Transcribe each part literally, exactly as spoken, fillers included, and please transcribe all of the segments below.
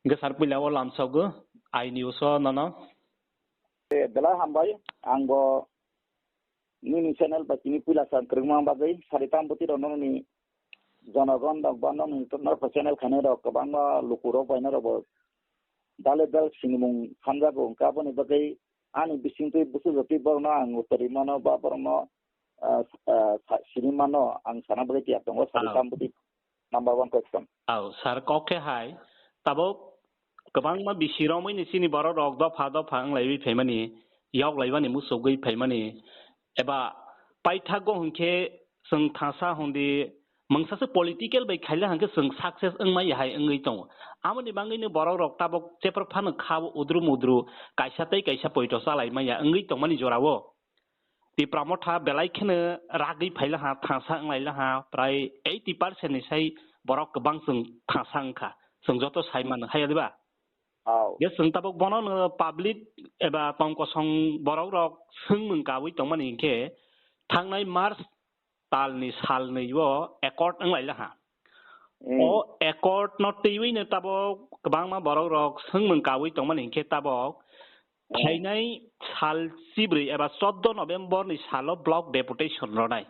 Hwnkhe sir, puila o lamsogo, I news o nono. Eh, belai hambai, ang bo nini channel bai tini puila sa kwrwngma bagwi, sari tambuti rok nokni jonogon rok ba nokni norok channel khainai rok kwbangma luku rok bai norok bo dale dal sinimung hamjago, hwnkhe aboni bagwi ani bisingtwi busu jotwi borokno ang uttori mano ba borokno, ah, ah, sa-, sini mano ang sana bagwi tiyar tongo, sari Ah. tambuti number one question. Au, sir, kok khe hai, tabuk kwbangma bisi romwi ni chini borok rok dopha dopha wng laiwi phaimani, yok laibani muchugwi phaimani, eba paithago hwnkhe chwng thangsa hwndi mungsa se political bai khaila hwnkhe chwng success wng maya hai wngwi tongo. Amoni bagwi no borok rok tabuk chepra phano kha udru mudru kaisa tei kaisa poito chalai maya wngwi tongmani jorao. Tipra Motha belai kheno ragwi phaila ha, thangsa wng laila ha, prai eighty percent ni sai borok kwbang chwng thangsa wngkha, chwng joto sai mano, haiya diba? Au. Ge chwng tabuk bono no public eba tong kosong borok rok swngmung kawi tongmani hinkhe thangnai March talni salnwi o accord wng laila ha. Mm. O accord no twiwi no tabuk kwbangma borok rok swngmung kawi tongmani hinkhe tabuk Mm. phainai sal chibrwi eba choddo November ni salo block deputation ronai.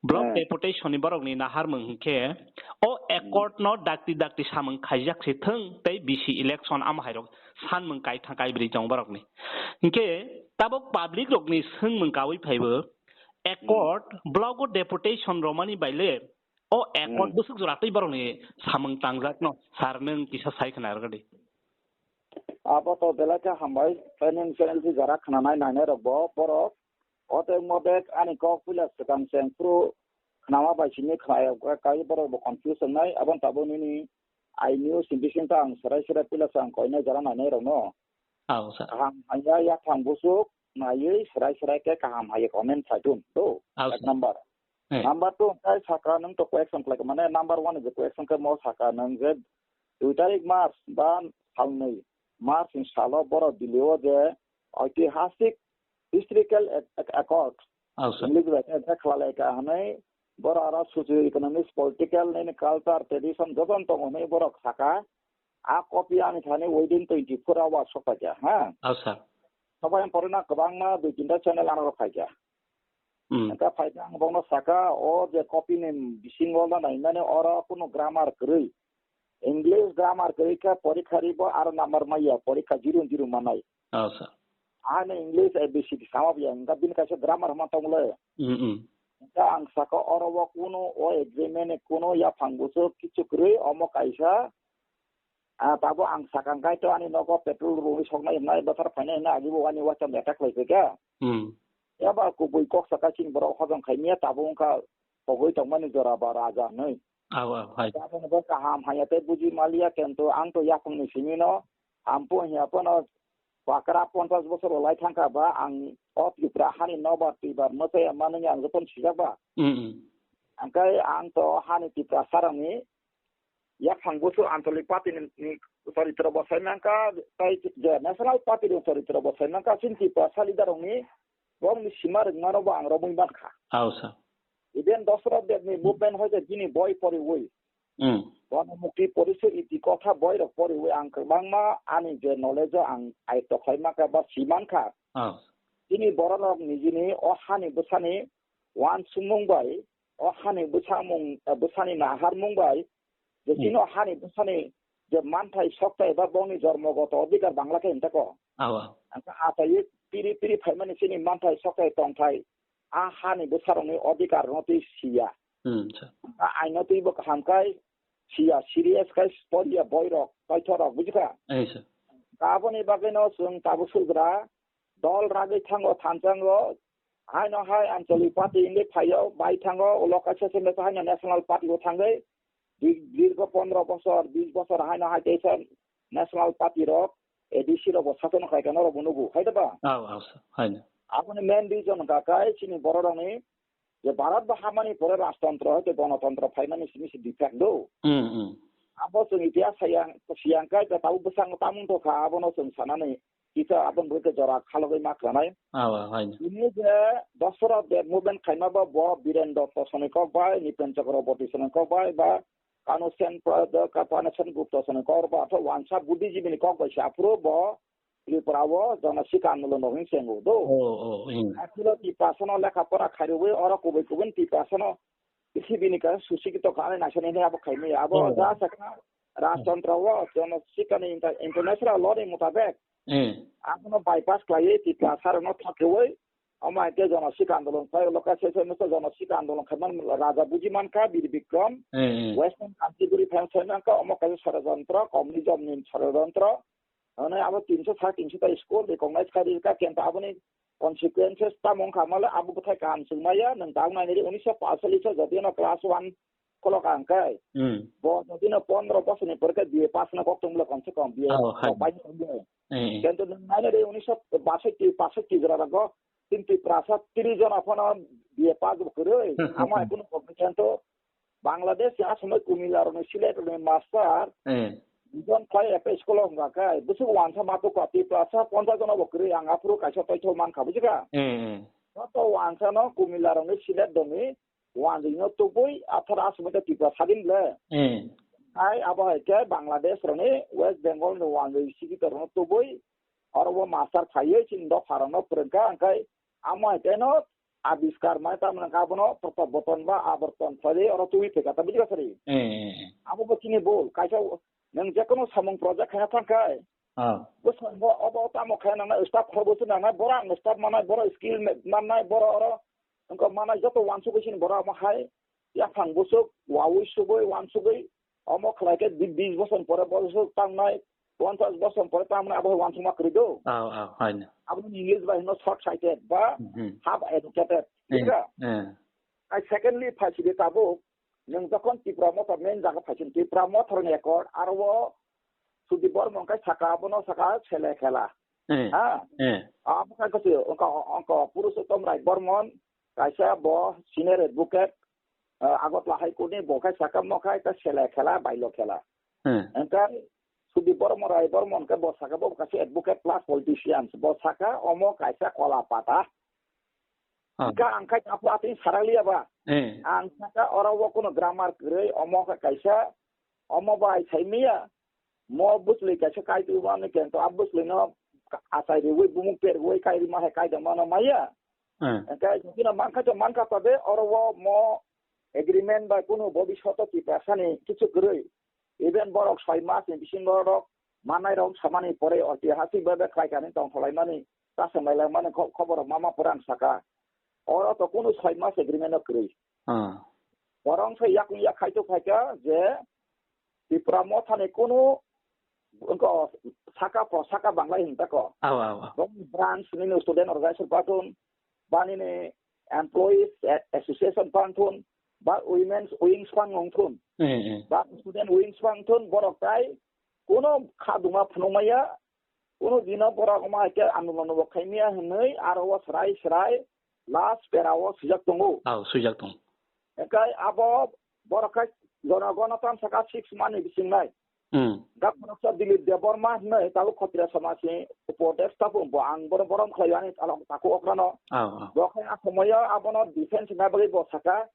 Block Mm. deputation ni borok ni naharmung hinkhe o accord no dakti dakti samung khaijak se thwng tei bisi election amo hai rok sanmung kaithang kaibrwi tong borok ni. Hinkhe tabuk public rok ni swngmung kawi phaibo accord Mm. block o deputation romani baile o accord Mm. bwswk jora tei borok ni samung tangjak no sir nwng kisa sai khna rwdi. Abo to belai khe hambai, tei nini channel si jara khna nai nainai rok bo borok. O tei mo bek ani kok puila swkang cheng phuru khnama bai simi khnai rok kai borok bo confuse wngnai. Aboni tabuk nini I news ni bising ta ang serai serai puila sa ang koinai jara nainai rok no. Au, sir. Kaham haiya yaphang busuk naiwi serai serai khe kaham haiya comment sai dun do. Au, Ek sir. number. Eh. Number two kai saka nwng to question khlai mane number one je question khe mo saka nwng je dui tarik March ba salnwi March ni salo borok Delhi o je oitihasik historical ac-, ac-, accord. Au, sir. English bai khe khlai ka hwnwi borok aro socio economics, political, nini culture, tradition jotono tongo hwnwi borok saka. A copy ani thani within twenty-four hours sok paikha, ha? Au, sir. Sobai ang porina kwbangma dui tinta channel ano rok phaikha. Hmm. Engka phaikha ang bokno saka, o je copy ni bisingo no naimani oro kuno grammar kwrwi. English grammar kwrwi khe porikha ribo aro number maya, porikha zero zero manai. Au, sir. Ani English A B C D sama biya, engka bini kaisa grammar hwnma tongmole. Hmm, hmm. Engka ang saka oro o kuno o agreement ni kuno yaphang buso kichu kwrwi, omo kaisa Ah, tabo ang sakang kai to ani nogo petrol rwi soknai hwnai bwthar phainai hwnwi agi bo ani waitham attack lai kha. Hmm. Yaba kubui kok saka chini borok hojom khai miya tabo wngkha pogwi tongmani jora ba raja hwnwi. Abo, abo, hai. Tabo wngkha kaham hanya tei buji maliya kintu ang to yaphang ni simi no ampo hiya phano bakra ponchas bosor lai thangkha ba ang o Tripura hani nobar twibar mwchai manwi ang jotono sijak ba. Hmm, hmm. Angkai ang to hani Tripura sarangni yaphang busu ancholik party ni, ni choritro bo sai mankha, tai je national party ni choritro bo sai mankha, chini Tiprasa leader rokni, borokni sima rwngmano bo ang romwi mankha. Au, sir. Even Dosra Deb ni movement hoite bini boi poriwi. Hmm. Bono mukti porisoi iti kotha boi rok poriwi ang kwbangma ani je knowledge o ang aitto khlai mankha ba si mankha. Au. Chini borok rok nijini o hani bwsani uansukmung bai, o hani bwsamung, eh, bwsani naharmung bai, je Hmm. chini o hani bwsani je manthai sokthai ba bongni jormogoto odhikar bangla khe hinta ko. Awa. Ang khe achaiwi piri piri phaimani chini manthai sokthai tongthai, a hani bwsarokni odhikar no twi siya. Hmm, sir. A aino twi bo kaham kai siya, serious kai poriya boirok, paithorok, bujikha? Ei, sir. Aboni bagwino chwng tabuk sugra dol ragwi thango, thansango, haino hai Anchalik Party wngwi phaio, bai thango, ulo kaisa se mesa haino National Party o thangwi, di-, dirgo pondro bosor, bis bosor haino hai teisa National Party rok, A D C rok bo sasono khai kha norok bo nugo, hai da ba? Au, au, sir, haino. Aboni main reason wngkha khe chini borok rokni je Bharat bo hamani pore rajtontro hai tei gonotontro phaimani simi se defect do. Hmm, hmm. Abo chwng itihas sayang, siyang khe tabuk bwskango tamung tongkha, abono chwng sanani kisa aboni bagwi khe jora khalogwi ma klanai. Awa, hai. Tini je Dosra Deb movement khaima ba bo Birendra Tosoni kok bai, Nipen Chakraborty soni kok bai, ba Panu Sen Pra-, Ka-, Panu Sen Gupta sani kok ba tho wansa buddhijibini kok bai se aphuru bo Tripura o Jonosika Andolon rok hin chengo do. Oh, oh, hmm. Akhilo Tiprasa no lekha pora khairwi oro kubui kubui Tiprasa no pithibini ka susikito kha ani naisani hinwi abo khaimaya. Abo Oh. ja sakha Rajtantro o Jonosika ni inter-, international law ni mutabek Hmm. abono bypass khlaiwi Tiprasa rokno thokwi omo hai khe Jonosika Andolon khlai lokha se se misa Jonosika Andolon khaiman raja buji mankha Bir Bikram Hmm, hmm. Western Kanchiburi phai sai mankha omo kaisa sorojontro communism ni sorojontro. Hwnwi abo tinso sare tinso ta school recognize khairika, kenta aboni consequences tamo wngkha male abo bwthai kaham chwngmaya, nwng tabuk nainari unisho pasalisa jotino class one khulok ang khe. Hmm. Bo jotino pondro bosorni pore khe B A pass no kok tongmolo komse kom B A Oh, hai. Pass tongmolo. Eh, eh. Kento nwng nainari unisho basoi ti, pasoi ti jora rago tin Tiprasa tiri jona phano B A pass bo kwrwi. Ama kunu kok kento Bangladesh ya asomoi kumila rokni silet rokni master Eh. Bijon khlai F A school o hwnga khe bwswk wansa matuk ka Tiprasa ponchas jona bo kwrwi ang aphuru kaisa toithok mankha bujikha. Eh, eh. Joto wansa no kumila rokni silet rokni wanjwi no tubui athar asomoi khe Tiprasa din le. Eh. Hai abo hai khe Bangladesh rokni West Bengal ni wanjwi sikitor rokno tubui oro bo master phaiwi chini dopha rokno phrwngkha hwnkhe amo hai khe no abiskar mai tamni hwnka abono protobotton ba aborton khlai oro tubui phaikha ta bujikha sari. Eh, eh, eh. Abo bo chini bol kaisa o-, nwng jekono samung project khaina thangkhai. Ah. Bwskango obo tamo khaina nangnai staff khorokbo se nangnai boro ang staff mannai boro skill ma-, mannai boro oro wngkha mannai joto wansugwi sini boro omo hai yaphang bwswk wawi sugwi wansugwi Omo khlai khe bi-, bis bosor pore bosor tangnai, ponchas bosor pore tamni abo hai uansukma kwrwi do. Aw, aw, haino. Abo ni English bai hino short sighted ba Hmm. half educated. Eh, Bujiba? eh. Ai secondly, phaisidi tabuk, nwng jokhon Tipra Motha main jaga phaisin, Tipra Motha ni accord, aro o Sudip Bormon kai saka, abono saka sele khela. Eh, Ha? eh. Abo kai kasi, ongka, ongka Purushottom Rai Bormon, kaisa bo senior advocate, ah, Agartala High Court ni bo khai saka mo khai ta sele khela, bailo khela. Hmm. Engkai Sudip Bormon, Rai Bormon khe bo saka bo kaisa advocate plus politicians. Bo saka omo kaisa kola pata. Ah. Engka ang khai apu ating saraliya ba. Eh. Ang saka oro wo kono grammar kwrwi omo khe kaisa omo bai sai miya. Mo bwsli kaisa kai tu mani kento a bwsli no achai riwi bumung perwi kai rima hai kai da mano maya. Hmm. Engkai jodi no mankha to mankha to de oro wo mo agreement bai kunu bobishoto Tiprasani kichu kwrwi. Even borok soi mas ni bisingo borok manai rok samani pore oitihasik bai bai khlai kani tong kholai mani ta samai lai mani kho-, khobor rok mama pore ang saka. Oro to kunu soi mas agreement no kwrwi. Hmm. Borok se yakung yak khai to khai ka je Tipra Motha ni kunu wngkha o saka po, saka banglai hinta ko. Aw, aw, aw. Bong branch nini student organization pathun, ba nini employees a-, association pathun, ba women's wings pang wngthun, Eh, eh. ba student wings pangthun, borok tai kuno kha duma phunukmaya, kuno dino borok ma ke andolon bo khaimaya hinwi aro o srai srai last pera o swijak tongo. Aw, swijak tong. Ekai abo borok khai jonogono tam saka six month ni bising nai. Hmm. Gak borok sa Dilip Debbarma hinwi tabuk Khatriya Samaj ni upodesh tabuk bo ang bono borom khlai ani alok taku okrano. Aw, aw. Bo khai a somoyo abono defense na bagwi bo saka.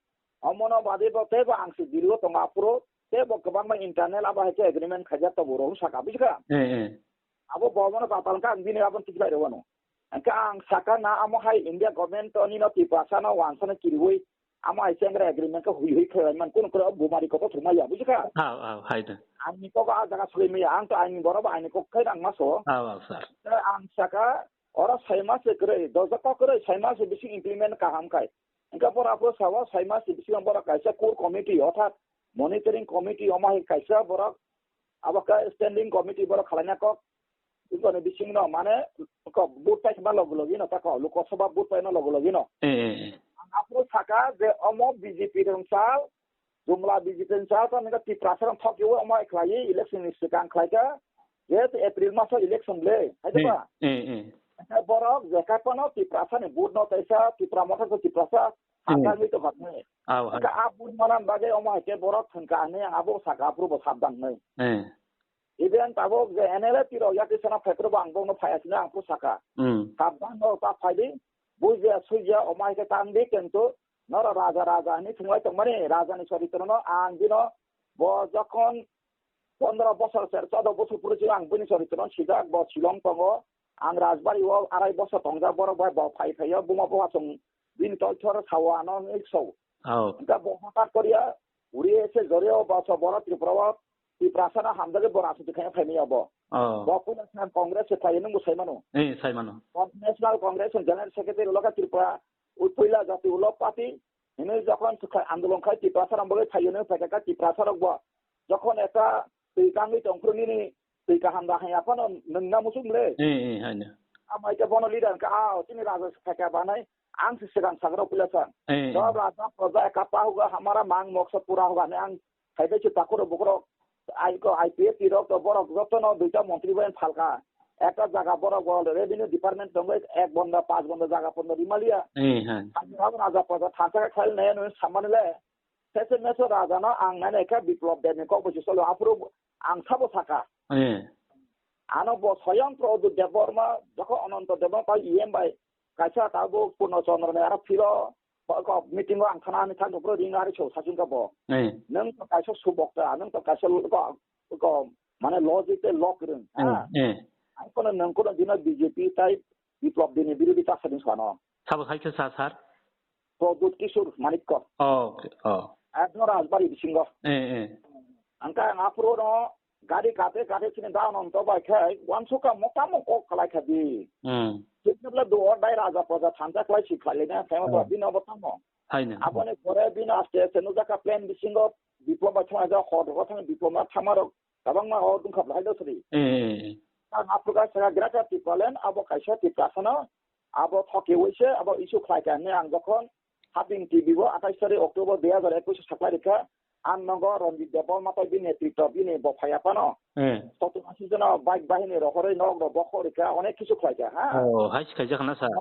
Omono badi bo tei bo ang si Delhi o tongo aphuru tei bo kwbangma internal abo hai khe agreement khaijak tabuk rok saka bujikha. Eh, eh. Abo bo bono batal kha ang bini abo tikhlai rwano. Hwnkhe ang saka na amo hai India government to nino Tiprasa no wansano kiriwi amo hai chengra agreement khe hui hui khlai man kunu kunu bumari kotor thwngma ya bujikha. Aw, aw, hai de. Ang ni kok a jaga suli maya ang to ang ni borok ang ni kok khai rang maso. Aw, aw, sir. Ang saka oro sai mas se kwrwi dojak kok kwrwi sai mas se bising implement kaham khai. Hwnkhe borok aphuru sao sai mas se bising borok kaisa core committee orthat monitoring committee omo hai kaisa borok abo khe standing committee borok khalaina kok. Iboni bisingno mane kok vote paima logi logi no tako Lok Sabha vote paima logi logi no. Eh, eh, eh. Ang aphuru saka je omo B J P rwngsal, Jumla B J P rwngsal to ningka Tiprasa rok thok yo omo khlai election ni swkang khlai ka. Je April maso election le, hai de ba? Eh, eh, eh. Borok je kai pano Tiprasa ni vote no taisa, Tipra Motha ko Tiprasa, Hmm. hakang ni to hakne. Aw, hai. Ka a vote manan bagwi omo hai ke borok thangka hwnwi ang abo saka aphuru bo sabdan hwnwi. Eh. Even tabuk je N L A P rok yakri sana phaiphuru bo ang bokno phai asina ang pusaka. Hmm. Sabdan no ta phai di, buja suja omo hai khe tang di, kintu noro raja raja hinwi thwnglai tongmani, raja ni choritrono ang bino Bo jokhon pondro bosor ser, choudo bosor phuru sing ang bini choritrono sijak, bo Shillong tongo. Ang Rajbari o arai bosor tongjak, borok bai bo phai phai o, buma bupha chwng bini toithor sao ano wngwi so. Oh. Hwnkhe bo hwnkha Korea, uri ese jori o bo so borok Tripura o, Tiprasa no hamjagwi bo rajniti khaina phaimani obo. Oh. Bo puila sa Congress se khlai nung bo sai mano. Eh, sai mano. Bo National Congress ni General Secretary ulo kha Tripura, u puila jati ulo party, hwnwi jokhon swkha andolon khai Tiprasa rok bagwi phai hwnwi phai kha Tiprasa rok bo. Jokhon ekta twi kangwi tongphuru nini twi kaham da hanya phano nwng na muchung le. Eh, eh, haino. Amai khe bono leader kha, ah, chini raja se phai kha banai, ang se swkang sagra puila sa. Eh, eh. Job raja proja ka pa hoga hamara mang moksa pura hoga ne ang Hai bai se takhurok bukhurok, ai ko I P F T rok to borok jotono duita montri bai phalka. Ekta jaga borok bo revenue department tongwi ek bonda, panch bonda jaga pondo rimaliya. Eh, hai. Ang raja praja thansa khe khlai nai nw samani le. Sese meso raja no ang nai nai khe Biplop Deb ni kok bai se cholo aphuru ang sabo saka. Eh. Ano bo Soyang Pradyut Debbarma, jokho Ananto Debbarma pai E M bai kaisa tabuk Purno Chandra ni aro philo, ko, ko meeting o ang thana ani thang bro ring ari so sachung ka bo. Eh. Nang to kaisa subok ta, nang to kaisa lo-, ko, ko, mane logic te lok rung. Eh, ah. Eh. Ang kono nang kono dino B J P tai Biplop Deb ni birodhi ta sadin sano. Sabo hai khe sa, sir? Pradyut Kishore Manikya. Oh, okay. Oh. Ekdom Rajbari bisingo. Eh, eh. Angka ang aphuru no gari kate kate sini da non to bai khai, wansukha mokta mok kok khlai kha di. Hmm. Chiknabla do or dai raja praja thansa khlai si khlai na, thema ba Hai. Bino bo tamo. Hai na. Aboni pore bino aste aste nujaka plan bisingo Biplop bai thangna ja hor ro thang Biplop na thamarok kabang ma hor dungkhap lai do sri. Eh, eh, eh. Ang aphuru ka saka graka Tipraland abo kaisa Tiprasano abo thokiwi se abo issue khlai kha hinwi ang jokhon Haping T V bo athais tarik October dui hajar ekwis o saklai rikha, ang nogo Ranjit Debbarma tai bini netritw bini bo phai aphano. Eh. Sottor ashi jona bike bahini rohorwi nok rok bokhok rikha, onek kisu khlai kha, ha? Oh, hai se khaijak na, sir?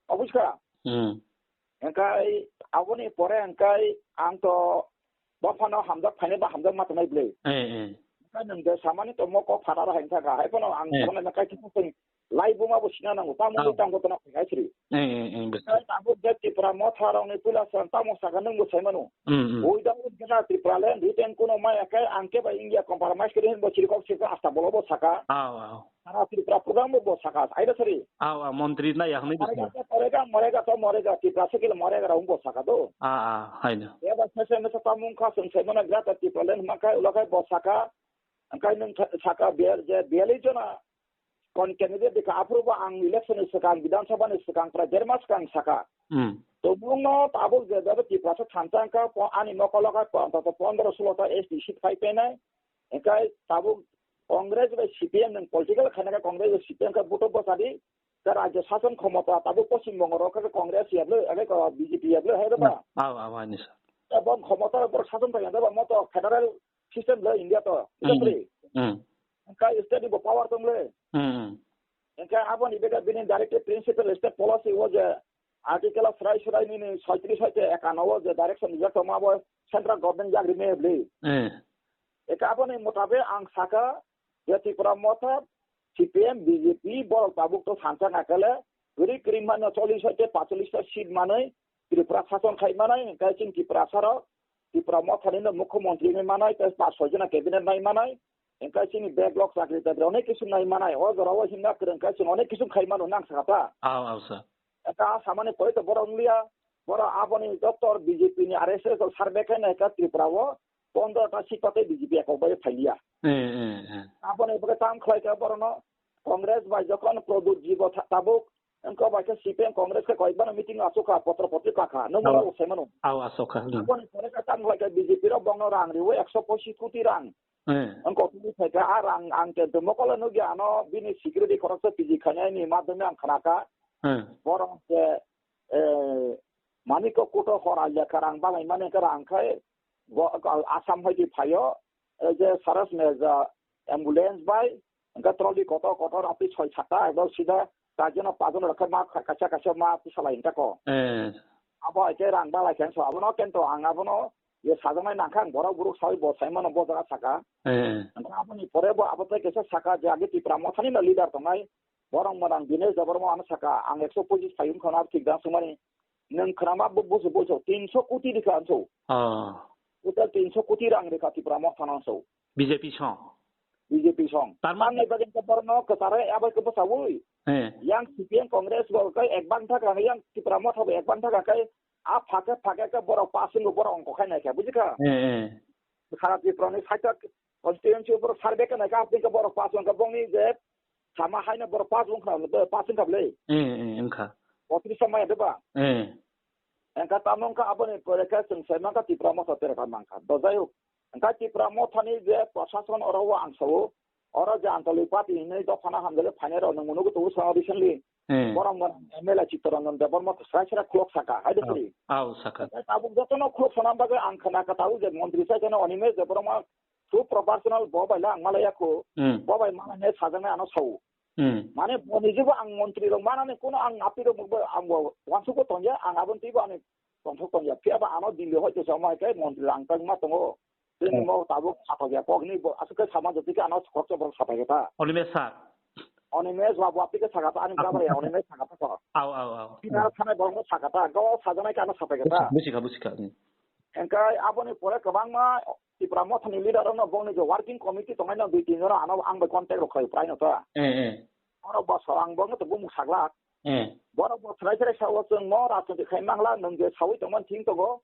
Obwis kha. Hmm. Hingkai aboni pore hingkai ang to Bo phano hamjak phainai ba hamjak ma tongnai bwle. Eh, eh. Hwnkhe nwng je samani tongmo kok phataro hai wngkha kha, hai phano ang Eh. Phano na kai kisa sing lai buma bo sina nango, tamo Oh. Tamo tongna phai sri. Eh, eh, eh, bwsa. Hwnkhe tabuk je Tipra Motha rokni puila san tamo saka nwng bo sai mano. Mm, mm. Without General Tipraland written kuno maya khe ang khe ba India compromise khe hin bo chiri kok sika asta bolo bo saka. Aw, aw. Sara Tripura program bo saka, aida sari. Aw, aw, montri na ya hwnwi Morega bising. To morega, morega to morega, Tripura sikil morega ra bo saka do. Ah, ah, haino. Eba sese mesa tamung kha sung sai mana grata Tipraland makai ulakai bo saka. Angkai nung tha-, saka biar je biali jona. Kon candidate dikha aphuru bo ang election ni swkang, Bidhan Sabha ni swkang, prai der mas swkang saka. Hmm. To mung no tabuk je jabe Tripura sa thansa angka po-, ani mokolo ka po-, to pondro solo ta S D seat pai penai. Hingkai tabuk Congress bai C P M nwng political khaina khe Congress bai C P M khe vote o bwsadi. Khe rajya sason khomota tabuk Poschim Bongo rok khe Congress yablo, age ko B J P yablo hai ba. Aw, aw, ani sir. Tabuk khomota borok sason thangya ba moto federal system lo India to. Hmm. Bwsadi. Hmm. Hingkai state ni bo power tong le. Hmm. Hingkai aboni bega bini directive principle state policy o je Article of Rai Surai nini soitris hoite ekano o je direction rijak tongma bo central government jak rimani bwle. Eh. Eka aboni motabe ang saka je Tipra Motha, C P M, B J P borok tabuk to sansa nakale, guri krim mano chollish hoite paitollish ta seat manoi Tripura sason khai manai, hingke chini Tripura sarok, Tipra Motha nino mukhyamantri nai manai, tei pas soi jona cabinet nai manai, hingke chini backlog chakri chakri onek kisu nai manai, o jora o himna kwrwng khe chwng onek kisu khai mano nang saka ta. Aw, aw, sir. Eka samani pore to borok wngya, borok aboni doctor B J P ni R S S rok survey khe naikha Tripura o pondro ta seat patwi B J P ekok bai phailiya. Eh, eh, eh. Aboni bagwi tam khlai kha borokno Congress bai jokhon Pradyut ji bo tha-, tabuk wngkha bai khe C P M Congress khe koibano meeting achukha, potro potrika kha, nokno Aw. Bo sai mano. Aw, achukha, hmm. Aboni pore khe tam khlai kha B J P rok bongno rang riwi ekso pochis koti rang. Eh. Ang kok twi phaikha, a rang ang khe mokolo nukya ano bini security khoroksa P G khainai ni madhyome ang khnakha. Eh. Borok khe, eh, maniko kuto hor alya kha rang balai mani kha rang khai bo, Assam hai di phaio, eh, je Saras Mirza ambulance bai, hingke trolley kotor kotor aphi soi sakta ekdom sida charjon na pachjon rok khe ma kaisa kaisa ma tisalai hingka ko. Eh. Abo hai khe rang balai khe so abono kento ang abono je sajaknai nangkha ang borok borok saui bo sai mano bo jaga saka. Eh. Hingke aboni pore bo abo tei kaisa saka je age Tipra Mothani no leader tongnai borok mwnang Dinesh Debbarma ano saka ang ekso pochis phai wngkha na thik da swngmani nwng khwnama bo busu busu tinso koti rikha anso. Ah. Total tinso koti rang rikha Tipra Motha no so. B J P song. B J P song. Tar mane Tamni bagwi khe borno kwcharo abai khe bwchaui. Eh. Yang C P M Congress bo khe ek bang thaka yang Tipra Motha bo ek bang thaka khe a phake phake khe borok pass wngwi borok ongko khai naikha, bujikha? Eh, eh. Khara Tripura ni side constituency borok survey khe naikha, apni khe borok pass wngkha bongni je sama haino borok pass wngkha, pass wngkha bwle. Eh, eh, wngkha. Otri samaya deba. Eh. Engkha tamo wngkha aboni pore khe chwng sai mankha Tipra Motha tere kha mankha. Do jai hok. Engkha Tipra Mothani je prashason oro o ang sao, oro je Anchalik Party hinwi dophano hamjagwi phainai rok nwng nugo tongo sao recently. Hmm. Borom gana M L A Chittaranjan Debbarma swrai swrai khulok saka, hai de Oh, siri. Au saka. Engkha tabuk jotono khulok sana bagwi ang khna kha tabuk je montri sai kheno Animesh Debbarma through proportional bo bai la ang malaya kho. Hmm. Bo bai malai ne sajaknai ano sao. Hmm. Mane bo nijebo ang montri rok manani kuno ang apirok bo ang bo wansukbo tongya, ang aboni twibo ani tongthok tongya. Phiya ba ano Delhi hoite se omo hai khe montri lang tang ma tongo. Tini Hmm. mo tabuk sathok ya kok ni bo aswk khe sama jotwi khe ano khoroksa borok sapai khe ta. Animesh sir. Animesh babu apni khe saka ta ani Apo. Kabra ya Animesh saka ta ko. Au, au, au. Pina thanai borok no saka ta. Go sajaknai khe ano sapai khe ta. Busi-, busikha, busikha. Hmm. Engkai aboni pore kwbangma Tipra Mothani leader rokno bongni je working committee tongnai no dui tin jona ano ang bai contact rok khlai prai no ta. Eh, eh. Oro boso ang bongno to bumung saglak. Eh. Borok bo khwlai khwlai sao chwng no rajniti khai mangla nwng je saui tongmani thing tongo.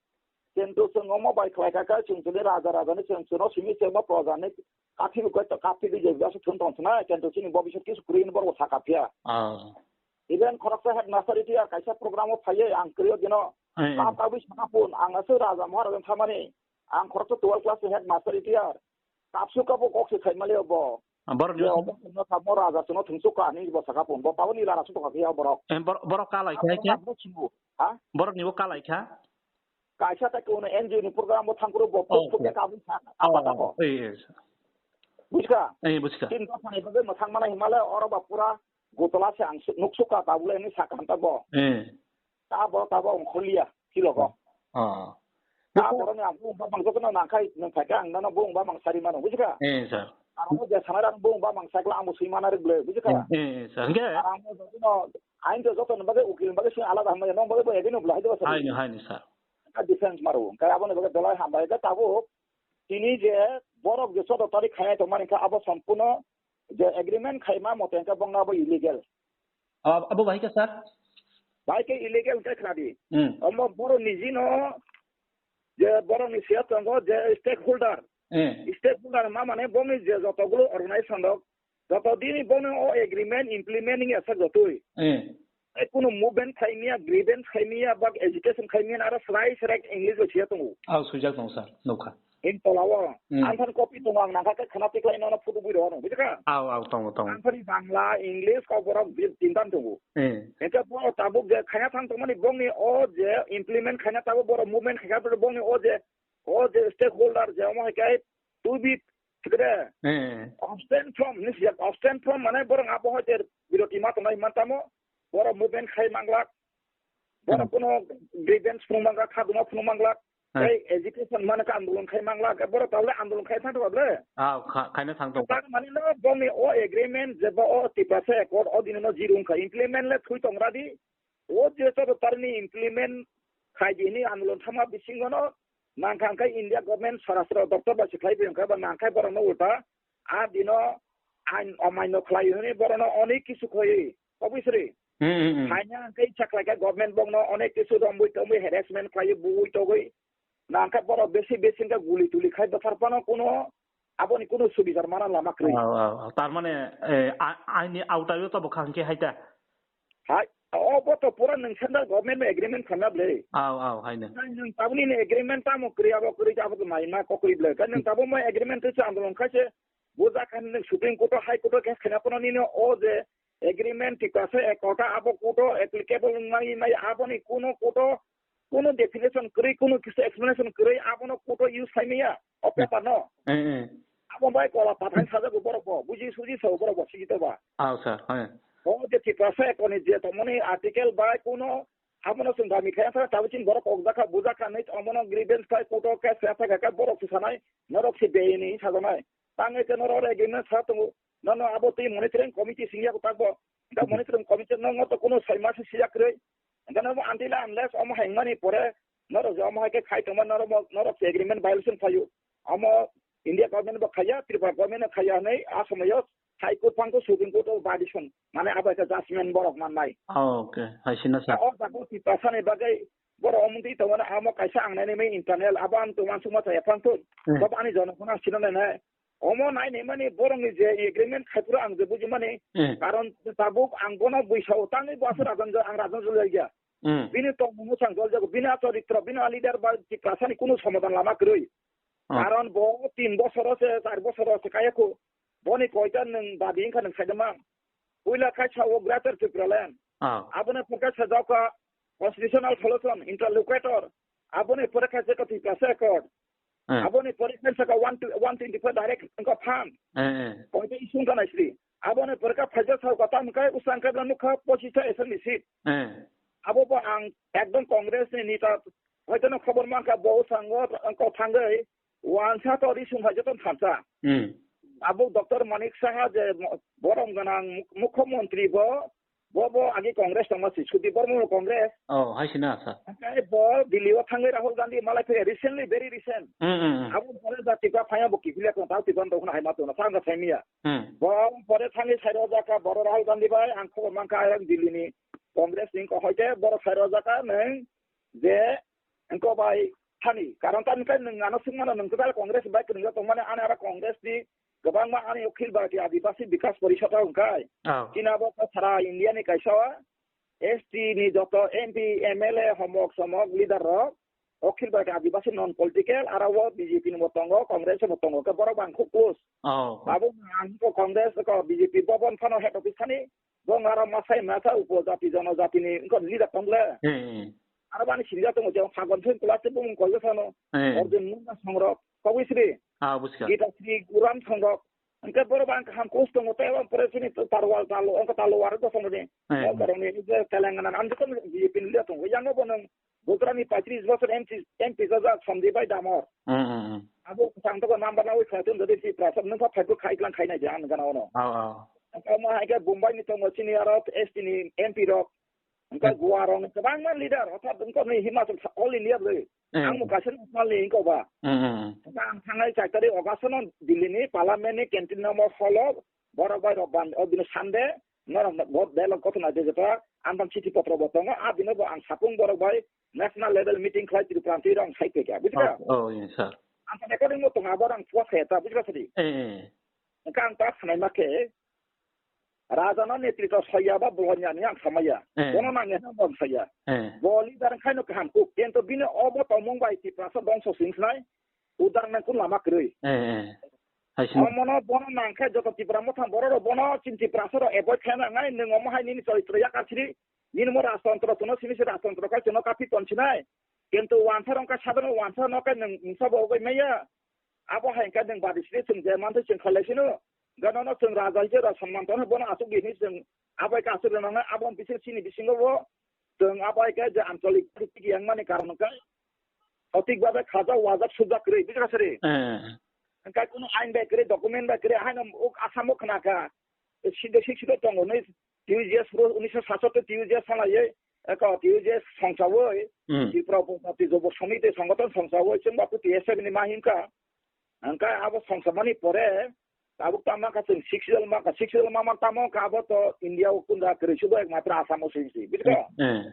Kintu chwng omo bai khlai kha khe chwng chini raja raja ni chwng chwngno simi chwngno proja ni kathi rwkhe to kathi di je biasu thun tong thunai kintu chini bobisot kisu kwrwi hwnwi borok bo sakha phiya. Ah. Even khoroksa headmaster retired kaisa program o phaiwi ang kwrwi o dino. Eh, eh. Kap kabwi sakha phun ang aswk raja maharaj wng thamani. Ang khoroksa twelve class ni headmaster retired. Kapsu kapo kok se khai mali obo. Ah, borok ni Ye obo no kamo raja suno thungsuk ka ni bo saka pun. Bo tabo ni lara su tongka ya borok. Eh, bor-, borok kalai khai khe? Abo bo chingu. Ha? Borok ni bo kalai kha? Kaisa ta kono N G O ni program bo thangkuru bo Oh, puk puk okay. Ka bung sa. Apa ta ko? Eh, eh. Buska? Eh, buska. Tin ko thani bo mo thang mana himale oro ba pura gotola se ang su-, nuk suka ta bule ni sakam ta bo. Eh. Ta bo, ta bo ongkholia, kilogo. Ah. Ta borok ni ang bung ba mang jokno nangkhai, nang phaikha ang nano bung ba mang sari mano, bujikha? Eh, sir. Ang bo je sanai rang bung ba mang sakla ang bo sui mana rik ble, bujikha? Eh, eh, sir. Hingke? Ang bo jokno, ain to jokno bagwi ukil bagwi sui alada hambai, nong bagwi bo edino bla hai do sir. Haini, haini, sir. Ka defense maru, ka abo ne bagwi dolai hambai, ka tabo, tini je borok je soto tarik khainai tongmani kha abo sampuno je agreement khaima mote hingke bongna abo illegal. Ab-, abo bahai khe, sir? Bahai khe illegal khe khna di. Hmm. Omo borok ni jino je borok ni siya tongo je stakeholder. Hmm. Stakeholder ma mane bongni je jotogulo organization rok, joto dini bongni o agreement implement wngya sak jotoi. Hmm. Ai kunu movement khaimiya, grievance khaimiya, bak agitation khaimiya, aro srai srai English bo siya tongo. Aw, swijak tongo, sir. Nukha. In tola o. Hmm. Ang thani copy tongo, ang nangkha khe khna tiklai nono photo bui rw ano, bujikha? Aw, aw, tongo, tongo. Ang thani Bangla, English, kok borok bi-, tinta tongo. Hmm. Hingke bo tabuk je khaina thang tongmani bongni o je implement khaina tabuk borok movement khaikha bongni o je, o je stakeholder je omo hai khe to be kre. Hmm. Abstain from, ni sijak abstain from mane borok abo hai ter biroti ma tongnai man tamo, borok movement khai manglak, borok Hmm. Kuno grievance phunuk manglak, khaduma phunuk manglak, Hmm. Tei agitation mane khe andolon khai manglak, borok tabole andolon khai thang tongo ble. Ah, kha-, khaina thang tongo. Tar mane no bongni o agreement je bo o Tiprasa Accord o dini no zero wngkha, implement le thui tong radi. O je choro tarni implement khai di hini andolon thangma bisingo no nangkha hwnkhe India government swarashtra doptor bai se khlai bai hwnkhe ba nangkha borok no ulta a dino ain omaino khlai hini borok no onek kisu khoi. Obviously. Hmm, hmm, hmm. Haina hwnkhe icha khlaikha government bongno onek kisu romwi tongwi harassment khlaiwi buwi togwi. Nangkha borok besi besi wngkha guli tuli khai bwthar phano kuno aboni kuno subidar mana lama kwrwi. Aw, aw, aw. Tar mane, eh, a-, aini aotaio to bwkha hwnkhe hai ta? Hai, obo to pura nwng central government bai agreement khamya bwle. Aw, aw, haino. Nwng tabukni ni agreement tamo kwrwi abo kwrwi abo to naima kokwi bwle. Nwng tabuk mai agreement twi andolon khaise bujak kha nwng Supreme Court o, High Court o case khaina phano nini o je agreement Tiprasa Accord abo court o applicable wngmani mai aboni kuno court o kuno definition kwrwi, kuno kisa explanation kwrwi, abono court o use khaimaya o paper no. Eh, eh. Abo bai kola pathai sajago borok bo, buji suji sao borok bo, sigi to ba. Aw, sir, hai. O je Tiprasa Accord ni je tongmani article bai kuno abono chwng dami khaina sa, tabuk chini borok kok jakha, bujak kha, nai omono grievance khai, court o case khai, khai, khai, borok se sanai, norok se beyni sajaknai. Tangwi khe norok agreement sa tongo. Nono abo twi monitoring committee singya kwtak bo. Da monitoring committee no, no to kuno sai masa siya kwrwi. Hingke no until unless omo hai wngmani pore Norok je omo hai khe khai tongma norok mo-, norok se agreement violation phaio. Omo India government bo khaiya, Tripura government bo khaiya hinwi a somoyo High Court phang khe Supreme Court o violation. Mane abo khe judgment borok mannai. Oh, okay. Hai sino sa. O jaga Tiprasa ni bagwi borok omo twi tongmani amo kaisa ang nai nai internal abo ang tongma sukma chaya phang thun. Hmm. Bo ani jono phano sino nai nai. Omo nai nai mani borok ni je agreement khai phuru ang je buji mani. Hmm. Karon tabuk ang bono buisao tangwi bo aswk rajan jo-, ang rajan jolai ya. Hmm. Bini tongmung mwchang jol jago, bini a choritro, bini a leader ba Tiprasa ni kunu somadan lama kwrwi. Oh. Karon bo tin bosoro se, char bosoro se kaya khu. Boni koita nwng dabi wngkha nwng saida mang. Puila kaisa o Greater Tipraland. Oh. Aboni pore kaisa jokha constitutional solution, interlocutor. Aboni pore kaisa ka Tiprasa accord. Eh. Aboni pore kaisa ka one to, one twenty four direct wngkha phan. Eh, eh. Koita issue wngkha naisri. Aboni pore ka phaijak sao ka tam kai usang kai bla nukha pochista assembly seat. Eh. Abo bo ang ekdom Congress ni neta hoito no khobor mankha bo sango ko thangwi wansa to risung hai joto thansa. Hmm. Abo Doctor Manik Saha je mo-, borom ganang muk-, mukhyamantri bo, bo, bo agi Congress tongma si, Sudip Barma bo Congress. Oh, hai sina sa. Hingke bo Delhi o thangwi Rahul Gandhi malai phai recently, very recent. Hmm, hmm, hmm. Abo pore jati ba phaya bo kiphilya ko tau tiban to hai ma to na thang thai miya. Hmm. Bo pore thangwi sai rojak ka boro Rahul Gandhi bai ang khobor mankha ayang Delhi ni Congress ni ko hoite boro sai rojak ka neng je engko bai thani. Karon tamni khe nwng ano swngmano nwng kwtal Congress bai kwrwngjak tongmani ani aro Congress ni kwbangma ani Akhil Bharatiya Adibasi Bikas Porishad o hwnkhai. Oh. Chini abo khe sara India ni kaisa S T ni joto M P, M L A, homok somok leader rok Akhil Bharatiya Adibasi non political aro o B J P ni bo tongo, Congress bo tongo, khe borok bang khub close. Oh. Abo ang ko Congress ko B J P bobon phano head office thani. Bo ngara masai masa upo jati jono jati ni wngkha leader tong le. Hmm. Aro bani sinijak tongo je phagon thun class bumung koi sano. Hmm. Arjun Munda songrok kogwi sri. Ah, buska. Gita sri Guram songrok. Engke boro bang kaham course tongo tei abo pore sini tarwal talo, engke talo waro to songrok ni. Hmm. Mo borok ni je Telangana am jikon B J P ni leader tongo. Yango bo nang Gujarat ni paitris bosor M P, M P jajak Sanjay Bhai Damor. Hmm, hmm, hmm. Abo kwchang tongo number nawi khlai tong jodi si prasad nung pha phaibu khai klang khai nai je ang gana ono. Oh, oh. Omo hai khe Bombay ni tongo chini aro S T ni M P rok. Wngkha Hmm. Goa rok ni kwbangma leader, orthat wngkha ni Himachal sa-, all India bwrwi. Hmm. Ang bo kaisa national ni wngkha ba. Hmm, hmm, hmm. Wngkha ang thangnai char tarik August no Delhi ni parliament ni canteen number hall o borok bai rok ban, o bini Sunday, norok vote ballot kothoma de jeta, ang tang chithi potro bo tongo, a bini bo ang sapung borok bai national level meeting khlai Tripura twi rok ang sai phaikha, bujikha? Oh, oh, yes, sir. Ang tang recording bo tongo, abo ang phua saya ta, bujikha sadi? Eh, eh. Wngkha ang ta sanai ma khe, Raja no netrito saya ba bolong ya ni ang samaya. Eh. Bono nang ya bo ang saya. Eh. Bo leader khai no kaham kuk. Kento bini obo tongmung bai Tiprasa bongso sing snai. Udar nang kun lama kwrwi. Eh, eh. Hai sini. Omono bono nang khe joto Tipra mothang borok rok bono chin Tiprasa rok avoid khai nang nai nwng omo hai nini choritro yakar siri. Nini mo rajtantro tono sini se rajtantro khai tono kapi ton sinai. Kento wansa rong ka sadano wansa no kai nwng mungsa bo bai maya. Abo hai khe nwng badi sini chwng je mantwi chwng khalai sino. Gana no chwng raja hinkhe rok sonman tongno bono aswk di hinwi chwng abo hai khe aswk rwnangna abo bising chini bisingo bo chwng abo hai khe je ancholik politik yang mani karon khe otik babe khajak wajak sujak kwrwi bujikha sari. Eh. Hwnkhe kunu ain bai kwrwi document bai kwrwi haino uk Assam o khna kha. Side sik side tongo hinwi T U J S pro unisho satsotto T U J S salaiwi, eko T U J S songchawi, Hmm. Tripura Upajati Jobo Samiti Songothon songchawi, chwng ba T S F ni ma himkha. Hwnkhe abo songchamani pore, tabuk tamo kha chwng six level ma kha, six level ma man tamo kha abo to India o kunda kwrwi subo ekmatro Assam o singsi, bujikha? Hmm.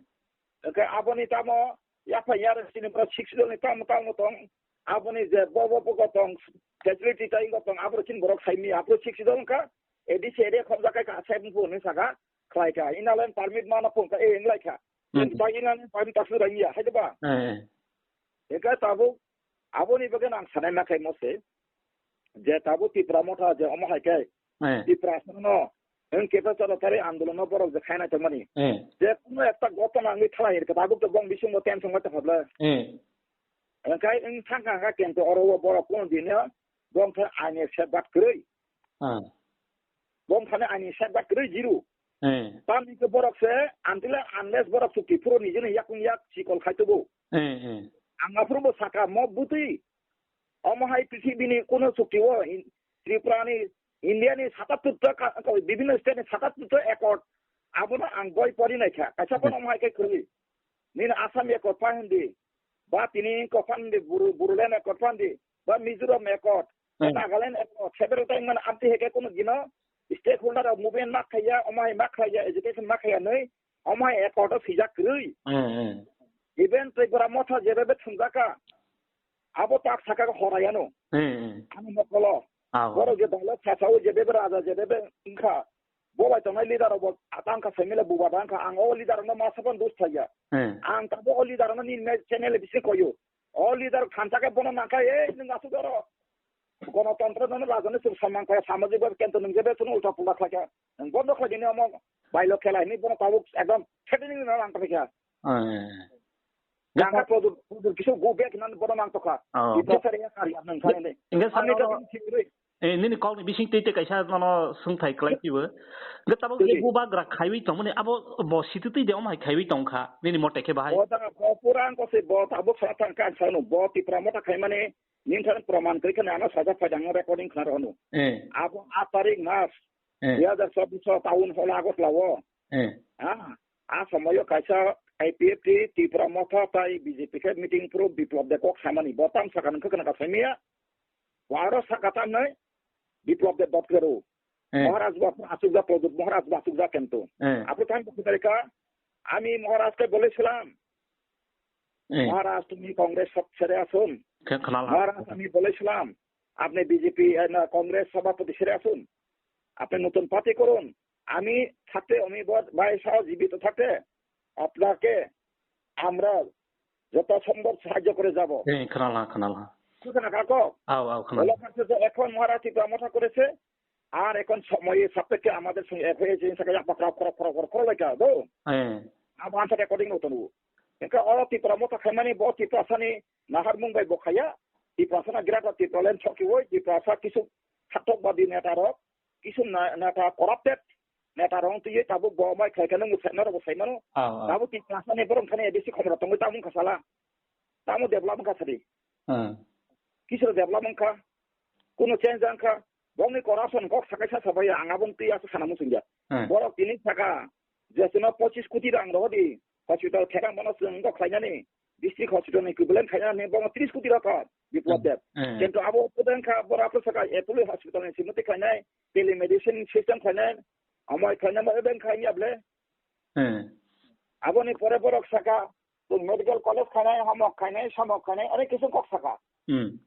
Hwnkhe aboni tamo yaphai yar chini bwrok six level ni tamo tamo tong, aboni je bo bo bo tong, facility tai tong, abo chini borok saimi, abo six level wngkha, A D C area khobjak kha, sai bumung hinwi saka, khlai kha. Inner line permit mano phone kha, eh, wng lai kha. Hmm. Chwng ta inner line permit ta swrang ya, hai ba? Eh, eh. Eka tabuk, aboni bagwi ang sanai ma khai mo se, je tabuk Tipra Motha je omo hai khe, Eh. Tipra no, wng khe ta chalo tari andolon no borok je khaina tongmani. Eh. Je kuno ekta gotona wngwi thalai kha, tabuk to bong bising bo tension ma ta phabla. Eh. Engkai wng thang kha kha kento oro o borok kuno dino, bong khe aini setback kwrwi. Ah. Bong thani ani setback kwrwi zero. Eh. Tamni khe borok se until unless borok chukti phuru nijini yakung yak chikol khai tubu. Eh, eh. Ang aphuru bo saka mo bwtwi. Omo hai prithibini kuno chukti o in-, Tripura ni, India ni satattur ta ka-, ka-, bibhinno state ni satattur ta accord abono ang boi pori nai kha. Kaisa bono Hmm. omo hai khe kwrwi. Nini Assam accord pa hindi. ba tini kophandi Buru-, Bodoland Accord phandi, ba Mizoram Accord, ba Hmm. Nagaland Accord, several time man amti heke kono gino stakeholder rok movement mak khaiya, omai mak khaiya, education mak khaiya nei, omai accord o sijak kwrwi. Hmm, hmm. Even Tripura Motha jebebe thumjaka, abo tak saka ko horayano. Hmm, hmm. Ani mokolo. Ah. Boro je dalo sasao jebebe raja jebebe wngkha. Bo bai tongnai leader rok bo tang kha, saimile buba tang kha, ang o leader rokno ma sapan dos thaiya. Hmm. Ang tabo o leader rokno nini me channel bisi koyo. O leader khansa khe bono nangkha, "Ei, nwng asuk oro gonotontro nono rajani chwng samang kha, samajik bhabe kento nwng jebe chwng ulta pulta khlai kha. Nwng bondo khlai dini omo bailo khela," hinwi bono tabuk ekdom threatening no lang kha. Hmm. Nangkha produr, produr kisu go back hinwi bono mang tokha. Oh. Ipre sari ya kari apnang kha ende. Inge Ani sano kha no bini thik Eh, nini kokni bising twi twi kaisa nono swngthai kwlai phibo. Hwnkhe tabuk je Twi. bubagra khaiwi tongmani abo bo sititwi de omhai khaiwi tongkha, nini mote khe bahai? Bo da, bo pura ang kose bo tabuk sa thang kha ang sanu. Bo Tipra Motha khaimani nini thani proman kwrwi khani ano sajak phai dang recording khna rohonu. Eh. Abo aat tarik mas Eh. dui hazar chobbish o town hall Agartala o. Eh. Ha? A somoyo kaisa I P F T, Tipra Motha tai B J P khe meeting phuru Biplop de kok samani. Bo tam sakha nang khe khna ka saimaya. Bo aro sakha tamnai Biplop de dot khe ro. Eh. মহারাজ বাপু আসুক যা প্রদ্যুৎ মহারাজ বাসুক যা কিন্তু। Eh. আপনি তো আমি বলতে পারি কা, আমি মহারাজকে বলেছিলাম, Eh. মহারাজ তুমি কংগ্রেস সব ছেড়ে আসুন। Khe khna la. মহারাজ আমি বলেছিলাম, আপনি বিজেপি, এ, না, কংগ্রেস সভাপতি ছেড়ে আসুন, আপনি নতুন পার্টি করুন। আমি থাকতে, আমি ব-, ভাই সহ জীবিত থাকতে আপনাকে আমরা যথাসম্ভব সাহায্য করে যাব। Eh, khna la, khna la. Khna kha ko? Ao, ao, khna. Bole kha se এখন মহারাজ ত্রিপুরা মথা করেছে, আর এখন সময় সাপেক্ষে আমাদের সঙ্গে এক হয়ে যে সাথে পাকড়াও করো, করো, করো, করো লেখা দো। Eh. Abo answer recording no tonu. Engkha oro Tipra Motha khaimani bo Tiprasani naharmung bai bo khaya. Tiprasana Greater Tipraland sokiwoi, Tiprasa kisu khatok badi neta rok, kisu na-, neta corrupted neta rok twiwi tabuk bo mai khlai khe nung bo sai, norok bo sai mano. Ah, ah. Tabuk Tiprasani borok thani A D C khomra tongwi tabuk wngkha sala. Tamo develop wngkha sadi. Hmm. Kisu develop wngkha. Kuno change wngkha. Bongni corruption kok sakai sa sabai ang abong twi aswk sana muchungya. Hmm. Borok tini saka je chwngno pochis koti rang rohodi hospital thekang bono chwng wngkha khlainani. District hospital ni equivalent khainani bono tris koti rokha Biplop Hmm. Deb. Hmm. Kintu abo pudang kha bora apro saka Apollo hospital ni simoti khlainai, telemedicine system khlainai, amai khlainai ma odang khaini able. Hmm. Aboni pore borok saka, tei medical college khainai, hamok khainai, samok khainai, onek kisu kok saka. Hmm.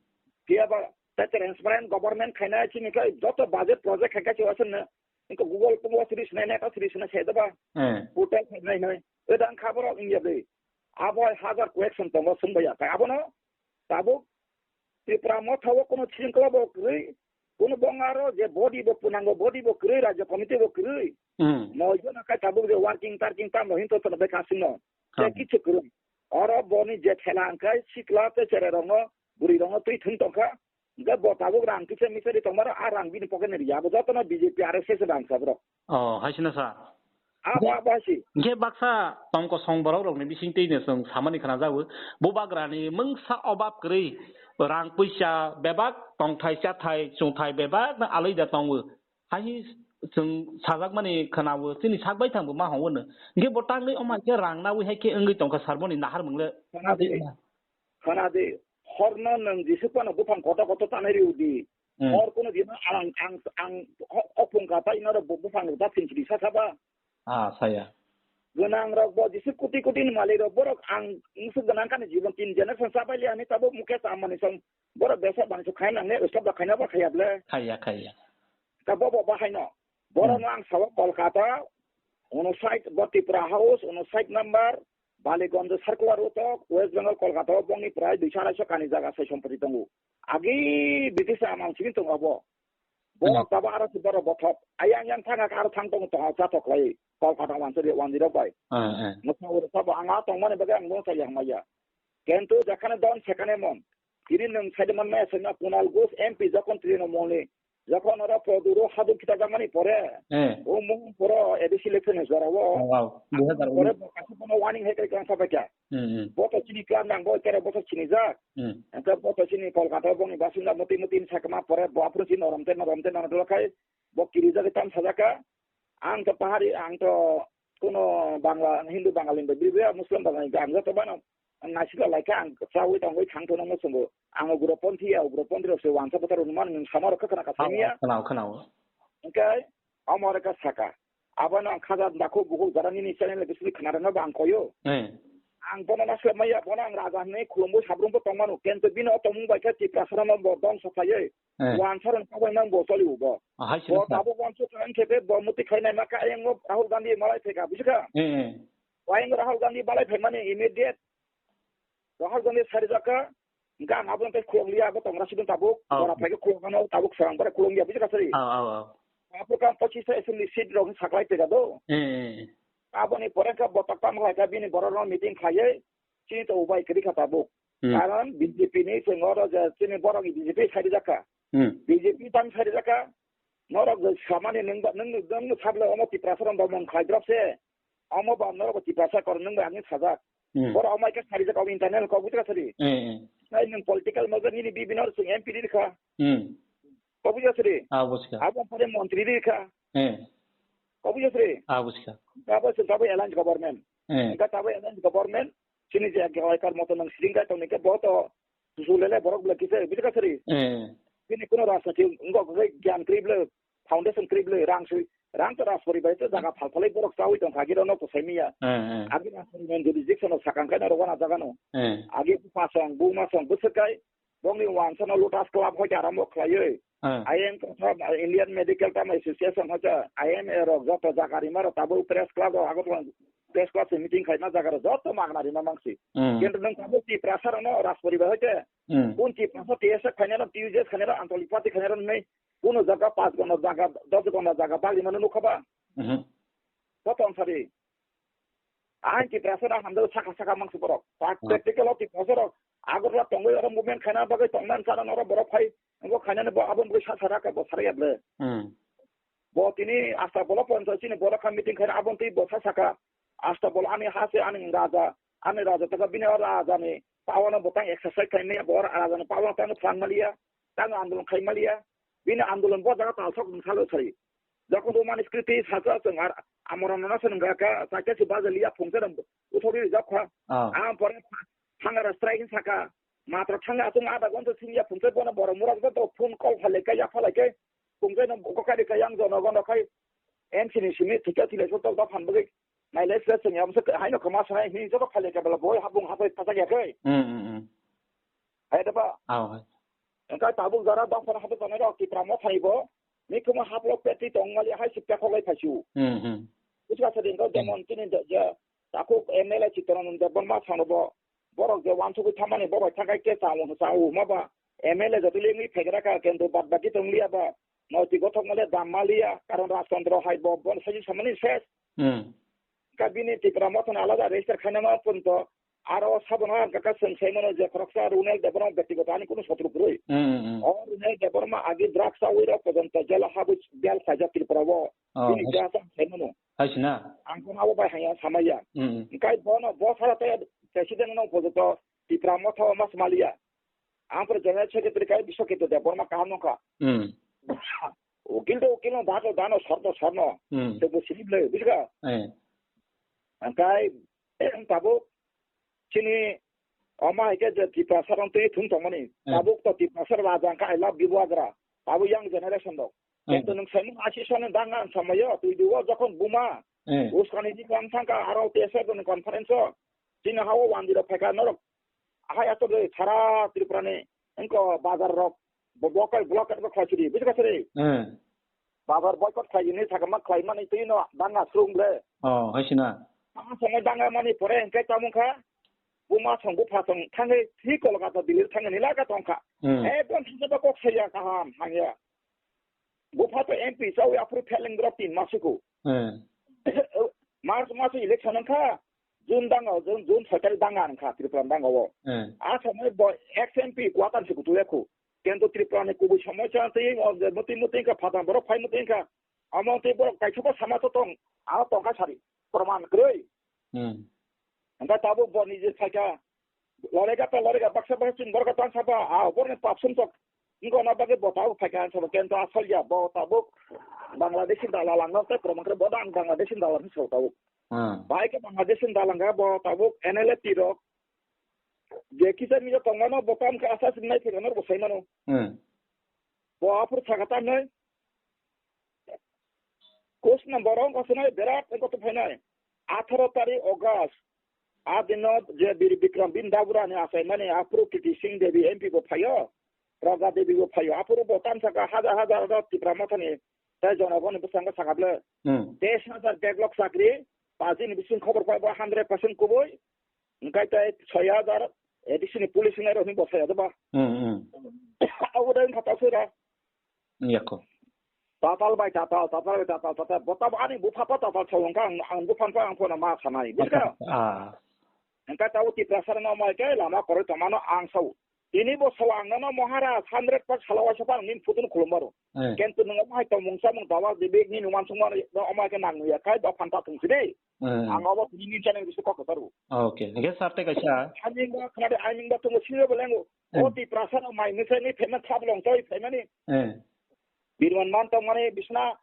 Phiya ba, tei transparent government khainai, chini khe joto budget project khaikha se wasan na. Inko Google tongo siri sinai, net siri sinai se doba. Hmm. Portal khainai noi. Odang kha borok India de. Abo hai hajar question tongo sung baya. Tei abono tabuk Tipra Motha o kono sringkla bo kwrwi, kono bongaro je body bo punango, body bo kwrwi, Rajya Committee bo kwrwi. Hmm. Noi jona kai tabuk je working tarking tamo hinto tono bekha singno. Tei Hmm. kichu kwrwi. Oro boni je thela hwnkhe sikla tei cherai rokno, bwrwi rokno twi thung tongkha. Hwnkhe bo tabuk rang kisa misa ri tongmaro, a rang bini pocket ni riya. Abo jotono B J P R S S rang sa borok. Oh, hai sino sa. Abo, abo hai si. Hwnkhe baksa tongkosong borok rokni bising twi no chwng samani khna jago. Bubagrani mungsa obab kwrwi rang puisa bebak tongthai chathai chungthai bebak no alwi da tongo. Hai chwng sajakmani khna-o chini sak baithang bo ma hwnwi no. Hwnkhe bo tangwi omo hai khe rang nawi hai khe wngwi tongkha sarboni nahar mwngle. Khna di. Khna di. Horno nwng jisuk phano buphang kotor kotor tanai riudi. Hmm. Hor kuno dino ang, ang, ang, ho-, hopung ka tai norok bo buphang rok da phinchiri sa saba. Ah, saya. Gwnang rok bo jisuk kuti kuti ni malik rok borok ang musuk gwnang kani jibon tin generation sabai liya ni tabo Mukesh Ambani song borok besa bangso khai nangne stop da khaina ba khaya ble. Khaya, khaya. Ta bo bo bahai no. Borok Hmm. no ang sawa Kolkata, uno side bo Tripura House, uno side number, Baliganj Circular Road o, West Bengal, Kolkata o bongni prai duiso arai so kani jaga sai sompoti tongo. Agi British amang simi tongo abo. Bo Hmm. tabo aro si borok bothop. Ayang yang thang aro thang tongo tongo chatok lai. Kolkata wansa di wanjirok bai. Hmm, hmm. Noksa uro sabo ang a tongmani bagwi ang bono chaya hwnmaya. Kintu jekhane don sekhane mon. Tini nwng saide manmaya sengna Kunal Ghosh M P jokhon Trinamool ni Jokhon oro Produro haduk kita jamani pore, Eh. O mung poro A D C election ni jora o. Oh, wow. Dui hazar unis. Pore bo kaisa bono warning hai kai kang sabai kya. Hmm, hmm. Bo to chini club nang bo kere bo to chini jak. Hmm. Engke bo to chini Kolkata bongni basinga muti muti ni sakma pore bo apro chini norom te norom te norom te kai bo kiri jak tam sajaka. Ang to pahari, ang to kuno Bangla, Hindu Bangali ni bibia Muslim Bangali ang to bana naisik lai kha, ang chawi tongwi thang thung nang muchungo. Ang ugroponthi ya, ugroponthi rok se wansa bwtharok rwmani nwng sama rok kha khna ka Khao, samiya. Khwnao, khwnao. Hwnkhe omo rwkha saka. Abono ang khaja dakho bukhuk jara nini channel bisingtwi khna rwna bo ang koyo. Eh. Ang bono naisle maya, bono ang raja hwnwi khulumwi sabrumbo tongmano. Kento bini o tongmung bai khe Tiprasarano bo dongso khlaiwi. Eh. Wansa rok pabai mang bo choli ubo. Ah, hai sino Bo sa. Tabuk wansa khe bo muti khainai ma khe ayang Rahul Gandhi malai theka, buji kha? Eh, eh. Ayang Rahul Gandhi malai phaimani immediate Rohor goni sari jaka, hingke ang abo tei khulok liya, abo tongra sidon tabuk, Oh. Bora phaikhe khulok ano tabuk swrang bora khulok liya, buji kasari? Oh, oh, oh. Apro kam pochis ta assembly seat rok saklai tega do. Eh, eh, eh. Aboni pore ka botok tam lai ka bini borok rok meeting khlaiye, chini to ubai kri kha tabuk. Hmm. Karon B J P ni sengoro je chini borok ni B J P sari jaka. Hmm. B J P tang sari jaka, norok je samani nung ba, nung, nung, nung sabla omo Tiprasa rok domon khlai drop se. Omo ba norok Tiprasa kor nung ba ani sajak. Hmm. Boro omo ke sari jak omo internal ko buta sari. Eh, eh. Nai nung political mo nini bibino sung M P ri kha. Hmm. Ko buta sari. Ah, buska. Abo pore montri ri kha. Eh. Ko buta sari. Ah, buska. Abo se abo alliance government. Eh. Ka abo alliance government. Chini je ekar moto nang sring ka tong ke boto Susu lele borok bela kisa bini kasari. Eh. Bini kuno rajniti wngkha khe gyan kwrwi bela, foundation kwrwi bela, rang swi, rang to rajpori bai to jaga phal phalai borok chawi tong kha, agirok no to saimiya. Eh, eh. Agirok rajpori bai jurisdiction o sakang khe norok wana jaga no. Eh. Agi pasong, buma song, bwswk kai, bongni wansa no Lotus Club hoi arambo khlaiwi. Eh. I M Indian Medical Term Association hoi I M A rok joto jaga rima rok tabuk press club rok Agartala press club se meeting khaima jaga rok joto magna rima mangsi. Hmm. Kintu nwng tabuk Tiprasa rok no Rajpori bai hoite. Hmm. Kun Tiprasa T S F khainai rok, T U J S khainai rok, Anchalik Party khainai rok nai. Kuno jaga pas gona jaga, dos gona jaga bali mano nukha ba. Mhm. Joto ansari. Ang Tiprasa rok hamjak saka saka mangsi borok. Hmm. Practical o Tiprasa rok. Agartala tongwi oro movement khaina bagwi tongna sana noro borok phai. Ngo khainani bo abon bwi sa sara ka bo sara yable. Hmm. Bo tini asta bolo poncho chini bolo kha meeting khaina abon twi bo sa saka. Asta bolo ani ha se ani raja, ani raja taka bini o raja ni power no bo tang exercise khai maya, bo raja ni power no tang phan maliya, tang andolon khai maliya, bini andolon bo jaga talsok wng salo sari. Jokon bo mani skriti sasa chwng ar amorano no se nung ka, chaita si baja liya phungsa rang uthori rijak kha. Ah. Ang pore thangara strike saka, matra thanga atung ada gonta singya phungsa bono borok mura to phone call phale ka ya phalai ke. Kungkhe no buko kari kayang jono gono khai M C ni simi thikya thile so tok da phan bagwi nailai se sengya mse haino kama sanai hini joto phale ka bela boi habung hapai phasak ya kai. Hmm, hmm, hmm. Hai da ba? Aw, hai. Engka tabuk jara da phana hapai tonai rok Tipra mo thai bo. Ni kuma haplo peti tong mali hai sipya khoklai phaisu. Hmm, hmm. Buchka sa ding ko Hmm. Demon tini da ja. Takhuk M L A Chittaranjan Debbarma sano bo borok je wansugwi thamani bo bai thakai khe chao hwnwi chao hwnma ba M L A joto lengwi phaigra ka, kintu bad baki tong liya ba noiti gothok male dam ma liya, karon Rajchandra hai bo bon saji samani ses. Hmm. Ka bini Tipra Motha ni alada register khainama punto aro sabono ang kaka swng sai mano je khoroksa Runel Debbarma byaktigoto ani kuno sotru kwrwi. Hmm, hmm, hmm. O Runel Debbarma agi drugs chawi rok pojonto jela habwi bel khaijak Tripura o. Oh, bini hai- jasa sai mano. Hai sina? Ang kono abo bai haya samaya. Mm, mm. Engkai bono, bo sara te president no pojoto Tipra Motha o mas malia. Ang pore general secretary kai Biswa Ketro Debbarma kaham nongkha. Mm. Ukil to ukil no, dato dano, sorno sorno. Mm. Te bo sirip le, bujiga? Eh. Engkai, tabuk, chini, oma hai ke je Tiprasa rong twi thung tongmani. Eh. Tabuk to Tiprasa raja engka I love you Bubagra. Tabuk young generation rok. Hmm. Kintu nwng saimung asisano danga ang samayo, twi duo jokhon buma. Hmm. Uskani ni kang thangka aro T S F ni conference o. Chini hao wandiro phaika norok. Ahai ato de sara Tripura ni engko bazar rok bo block, block bo khlai sidi, buji kha sidi? Hmm. Bazar boycott khlai ni sakama khlai mani twi no danga srung le. Oh, hai sina. Ang samai danga mani pore engke tamung kha. Buma song bupha song thangwi thik Kolkata Delhi thangwi nila ka tongkha. Hmm. Ekdom thangsa ba kok saya kaham hangya. Bupha to M P chawi aphuru pheleng drop tin masuku. Hmm. March maso election wngkha, June dango, June, June soi tarik danga wngkha Tripura dango o. Hmm. A samai bo ex M P kwatan se kutu ekhu. Kento Tripura ni kubui somosya tei o je muti muti wngkha phatang borok phai muti wngkha. Amo tei borok kaisa bo sama to tong, aro tongkha sari. Proman kwrwi. Hmm. Hingke tabuk bo nije phaikha, lorega ta lorega, baksa baksa chwng borok tang sapa, a borok ni pap sumsok. Wngkha na bagwi bo tabuk phaikha ang sabo, kento asol ya, bo tabuk Bangladeshi dalal ang tei proman khe bo ang Bangladeshi dalal hinwi sabo tabuk. Hmm. Bahai khe Bangladeshi dalal ang bo tabuk N L F T rok, Je kisa mija tongmano bo tam khe asa sini nai phega nor bo sai mano. Hmm. Bo aphuru sakha ta nai. Kosna borok wngkha sini berat wngkha to phainai. Atharo tarik August. A dino je Bir Bikram Bin Dabura ni achaimani aphuru Kriti Singh Devi M P bo phaio. Raga Devi bo phaio. Aphuru bo tam sakha hajar hajar rok Tipra Mothani tei jonogoni bwskango sakha ble. Hmm. Teis hajar backlog chakri, pajini bising khobor pai bo hundred percent kubui. Hingkai tei soi hajar A D C ni police ni rok ni bo phai ba. Hmm, hmm. Abo dai kha ta sura. Yako. Tatal bai tatal, tatal bai tatal, tatal. Bo tab ani bupha pa tatal chawang kha ang, ang buphan pa ang phone ma sanai. Bika? Ah. Hingkai tabo Tiprasa no mai kai lama koroi tongmano ang sao. Tini bo sao ang nono Maharaj hundred percent salo waisa pa ang nin phutu no khulum baro. Eh. Kentu nung mai tong mungsa mung dawa de bek ni numan sung mano no mai ke nang ya kai ba phan ta thung sidi. Eh. Ang abo tini ni channel bisu kok taru. Okay. Hingke sarte kaisa. Ani ba khade ani ba tung sini bo lengo. O Hmm. Tiprasa no mai mese ni payment thap long toi payment ni. Eh. Birman man tong mani bisna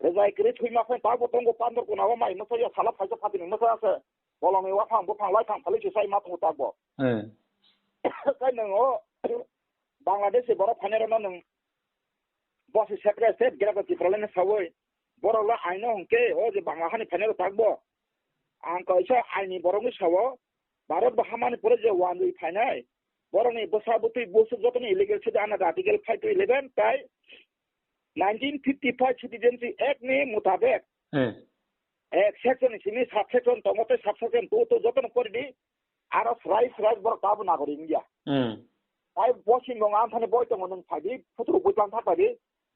rejai kri thui ma phai tabo tongo pandor kuna ba mai mese ya sala phaisa phatini mese ase. Bolong ni wa phang bo phang lai phang phali se sai ma tongo tabo. Eh. Kai nang o Bangladesh se borok phainai rok no nung bo se separate state gra ko Tripura le ne sawi. Borok la aino hongke o je Bangla hani phainai rok tak bo. Ang kaisa aini borok ni sao Bharat bo hamani pore je wanjwi phainai. Borokni bwsa bwtwi busuk jotoni illegal sidi under Article five to eleven tai nineteen fifty-five Citizenship Act ni mutabek. Eh. Ek section ni simi subsection tongo tei subsection two to jotono pori di. Aro srai srai borok tabo nagori wngya. Hmm. Tai Poschim Bongo amthani boi tongo nwng phai di, phuturu boi tlang thak phai di.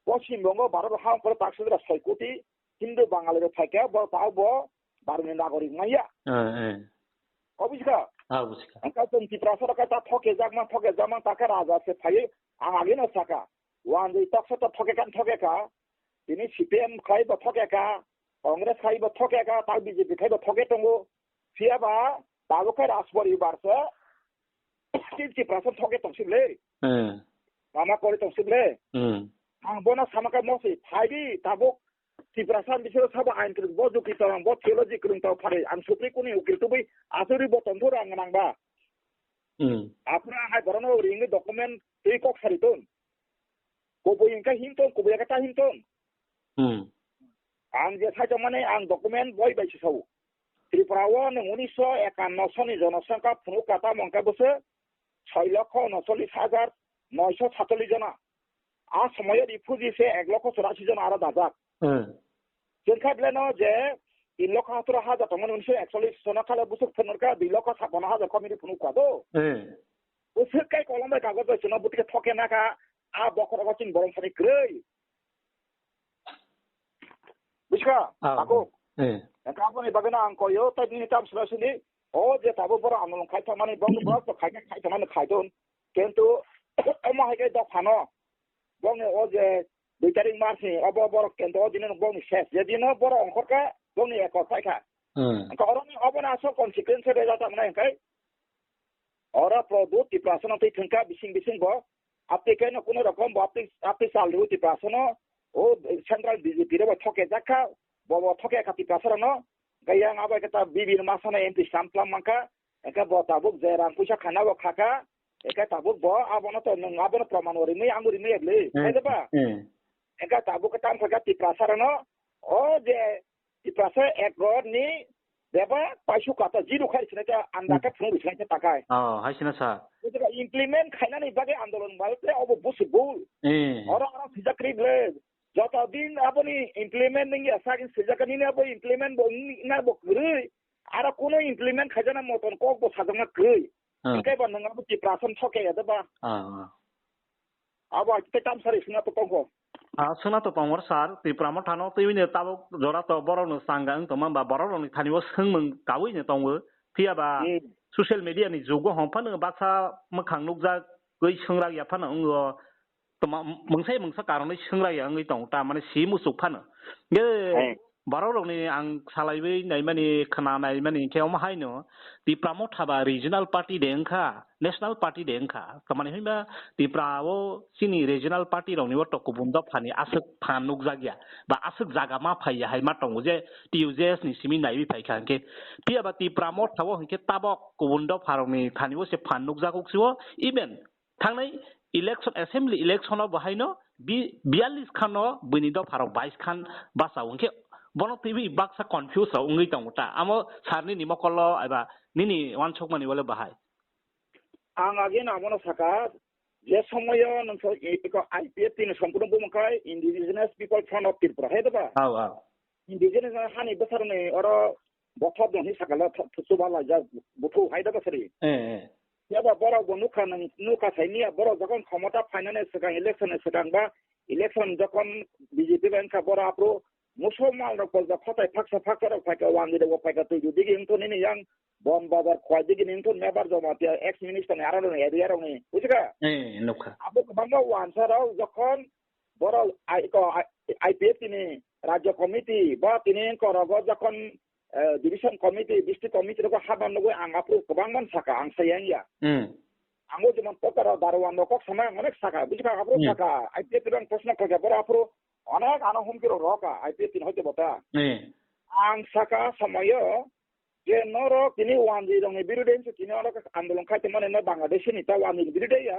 Poschim Bongo Bharat ha ongkhoro tak sudra soi koti Hindu Bangali rok phaikha, borok tabo bo Bharat ni nagori wngya. Eh, eh. Ko buji kha? Ah, buji kha. Angka tong Tiprasa rok ta thoke jakma, thoke jakma ta khe raja se phai ang agi no saka. Wanjwi toksa to thoke kan thoke kha. Tini C P M khai bo thoke kha. Congress khai bo thoke kha, ta B J P khai bo thoke tongo. Phiya ba tabuk khai Rajporibar se. Tini Tiprasa thoke tong sibole. Hmm. Lama kori tong sibole. Hmm. Ang bono sama khe mosi phai di tabuk Tiprasa bisoro sabo ain kwrwng, bo jukti tong, bo theology kwrwng tong phari, ang supri kuni ukil tubui asuri bo tongthor ang nang ba. Hmm. Aphuru ang hai borokno ringwi document twi kok sari tong. Kubui hwnkhe him tong, kubui hwnkhe ta him tong. Hmm. Ang je sai tongmani ang document boi bai se sao. Tripura o nwng unisho ekanno soni jonosongkha phunuk kata mongkha bwswk soi lokho unochollis hajar noisho satchollis jona. A somoyo refugee se ek lokho chorasi jona aro dajak. Hmm. Chwng kha belai no je tin lokho hatoro hajar tongmani unisho ekchollis jona khale bwswk phunukha dui lokho sapano hajar committee phunukha do. Hmm. Bwswk kai kolom bai kagoj bai chwngno bwtwi khe thoke nakha a bokhorogo chini borok thani kwrwi. Bujiga? Ah, takhuk. Eh. Engkha aboni bagwino ang koyo, tei bini tam sura sini, o je tabuk borok andolon khai thangmani, borok, borok to khai khai thangmani khai thun. Kintu, omo hai khe dophano, borokni o je dui tarik March ni, obo borok kintu o dino borokni ses. Je dino borok ongkhor kha, borokni ekor phai kha. Hmm. Engkha oroni obono aswk consequence rejak tangmani hwnkhe, oro Pradyot Tiprasano twi thwngkha bising bising bo. Aptwi khe no kuno rokom bo aptwi, aptwi chal rw Tiprasano. O central B J P rok bo thoke jak kha. Bo bo thoke kha Tiprasa rokno. Khe yang abo khe ta bibini masano M P sam tlam mankha. Hwnkhe bo tabuk je rang puisa khana bo khakha. Hwnkhe tabuk bo abono to nwng abono proman o rimwi ang rimwi ebli. Hmm. Khe ba? Hmm. Hwnkhe tabuk khe tamo kha Tiprasa rokno. O je Tiprasa ekor ni bebak paisuk kata zero khai sinai ta anda khe phunuk sinai ta takai. Oh, hai sina sa. Implement khainani bagwi andolon bai te obo busi bul. Eh. Oro oro sijak ri ble. Joto din aboni implement ningya sagin sijak nini abo implement bo na bo kwrwi. Aro kuno implement khaijana moton kok bo sajakna kwrwi. Hmm. Hingke ba nang abo Tiprasa thoke ya da ba. Ah, ah. Abo ai tei tam sari sina to tongkho. Ah, suna to tongor sir, Tipra Motha no twi ne tabuk jora to borok no sanga wng tongma ba borok rok ni thani o swngmung kawi ne tongo. Phiya ba Hmm. social media ni jugo hong phano baksa mwkhang nukjak gwi swngrag ya phano wngo. Toma mungsa mungsa karon ni swngrag ya wngwi tongo ta mane si muchuk phano. Ge Hai. Borok rokni ang salaiwi naimani, khna naimani hinkhe omo haino Tipra Motha ba regional party de wngkha, national party de wngkha. Tamani hinba Tipra o chini regional party rokni o to kubun dophani aswk phan nukjakya ba aswk jaga ma phaiya hai ma tongo je T U J S ni simi naiwi phaikha hinkhe. Phiya ba Tipra Motha o hinkhe tabok kubun dopha rokni thani o se phan nukjago sio, even thangnai election, assembly election o bo haino bi-, biyallis khan o buini dopha rok bais khan bachao. Hinkhe bono twiwi baksa confuse rok wngwi tongo ta. Amo sir nini mokol o eba nini uansukmani wale bahai. Ang age no abono saka, je somoyo nung so i-, iko I P F T ni sompurno bumung khai Indigenous People Front of Tripura, hai da ba? Au, au. Indigenous hani bwsarokni oro bothop dong hi sakala tho-, tho-, chuba laijak buthu hai da basari. Eh, eh. Yaba borok bo nukha nang, nukha sai niya borok jokon khomota phainani swkang election ni swkang ba election jokon B J P bai wngkha borok aphuru musulman rok bo jok khotai phaksa phaksa rok phaika wangwi rok bo phaika twi digi wngthu nini yang Bon Bazar khwai digi wngthu Mebar Jamatia ex minister ni aro rok area rok ni bujikha? Eh, nukha. Abo kwbangma wansa rok jokon borok I-, ko-, I-, I P F T ni Rajya Committee ba tini korogo jokon, eh, Division Committee, District Committee rogo habna nugwi ang aphuru kwbangma saka, ang sayang ya. Hmm. Ang o jemon Kokaro Darwan rok kok sama ang onek saka, buji kha aphuru Hmm. saka, I P F T rang proshno khaja boro aphuru onek ano humki rok roka, I P F T ni hoite bota. Hmm. Ang saka somoyo je norok tini wanjwi rokni birude hinse tini oro andolon khai tongmani no Bangladesh ni ta wanjwi ni birude ya.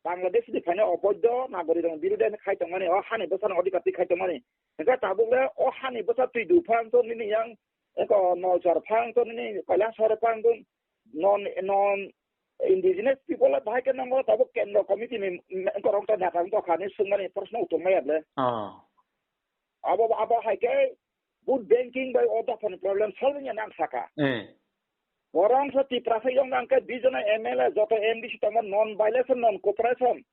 Bangladesh ni phaina oboido nagori rokni birude khai tongmani, o hani bwsano odhikar twi khai tongmani. Hingke tabuk le o hani bwsa twi du phang to nini yang, eko Nolchar phang to nini Kailasahar phang to non, non indigenous people le bahai ke nango tabuk kendro committee ni, eko rok ta neta wngkha ni swngmani proshno uttor maya le. Ah. Abo, abo hai ke vote banking bai o dophani problem solving ya nang saka. Eh. Borok wngkha Tiprasa yong nang khe bijono M L A joto M D C tongo non violation, non cooperation.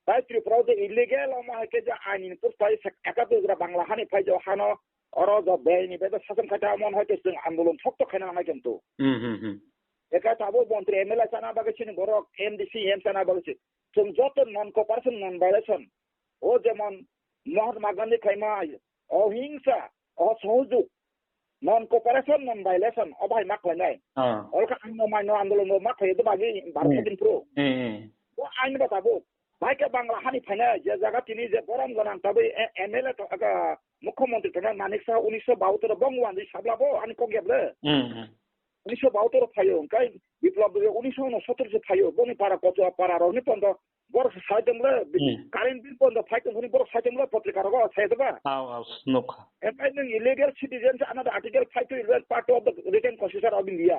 Tai Tripura o je illegal omo hai khe je ain ni pus pai sek eka tugra Bangla hani phai jo hano oro jo bey ni beda sason khai ta mon hai khe chwng andolon thok thok khaina nang hai khe tu. Hmm, hmm, hmm. Eka tabo montri M L A chana bagwi chini borok M D C M chana bagwi si. Chwng joto non cooperation, non violation. O jemon Mahatma Gandhi khaima ohingsa, o sohojog, non cooperation, non violation, o bahai ma khlainai. Ah. Olkha ang no maino andolon bo ma khlai do bagi Bharat Hmm. Sadin Pro. Hmm, hmm. O ain ba tabuk. Bai khe Bangla hani phainai, je jaga tini je borom gwnang tabui e-, M L A to, aga, Mukhyamantri tongnai Manik Saha unisho bahatur bong wandi sabla bo ani kok yable. Hmm, hmm. Unisho bahatur phaio, kai Biplab Debbarma unisho unosotter se phaio, boni para kochua para rokni pondo Borok se sai tong le, bi-, Hmm. current bill pondo phai tong phani borok sai tong le, potrika rogo sai tong ba. Au, au, nukha. Empai nwng illegal citizen se another article five to eleven part of the written constitution of India.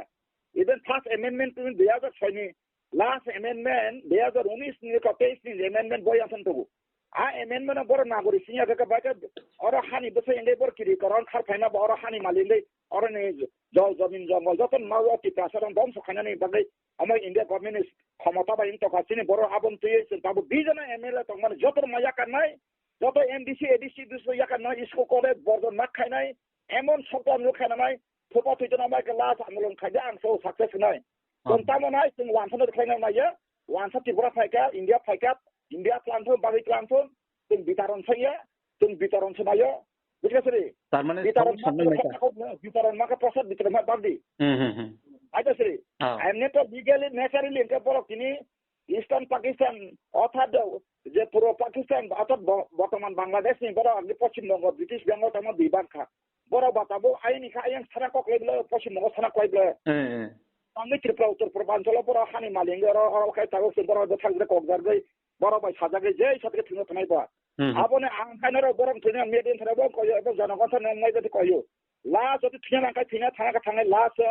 Even first amendment to dui hajar soi ni, last amendment dui hajar unis ni ka teis ni amendment boi asam togo. A amendment borok nagori singya khe bai khe oro hani bwsai engge borok kiri koron khar phaima bo oro hani mali engge oro ni jol jomin jongol joto ma o Tiprasa rok dom sokhainani bagwi Omo India government ni khomota bai wng tongkha, chini borok aboni twi chwng tabuk di jona M L A tongmani, joto rok ma yakarnai, joto M D C, A D C bisingo yakarnai, school college borjon ma khainai, emon sokta nw khainanai, thupa thwi jona ma khe last andolon khaide ang so success wngnai. Chwng tamo nai, chwng wansa no khlaina naiya, wansa Tripura phaikha, India phaikha, India tlang thung, bagwi tlang thung, chwng bitaron saiya, chwng bitaron swnaio, Bujiga siri? Tarmane bitaron tamo sanna ma naikha. Bitaron ma khe prosad bitaron ma bagdi. Hmm, hmm, hmm. Aita siri. Ah. Emne to legally, naturally, engke borok tini Eastern Pakistan, orthat je puro Pakistan, orthat bo-, bortoman Bangladesh ni borok agni Poschim Bongo, British Bengal tamo di bangkha. Borok ba tabuk ayang ni kha ayang sana kok lai bwle, Poschim Bongo sana kok lai bwle. Eh, eh. Tangwi Tripura, Uttor Purbanchal o borok hani mali wngwi oro, oro khai tabuk se borok bwthak bwthak kok jargwi, borok bai sajagwi je satke thwngwi thanai ba. Hmm. Aboni ang khaina rok borok thwina media thwina bo koyo ebo jonogon thwina mai jati koyo. Last jati thwina nang khai thwina thana kha thangnai last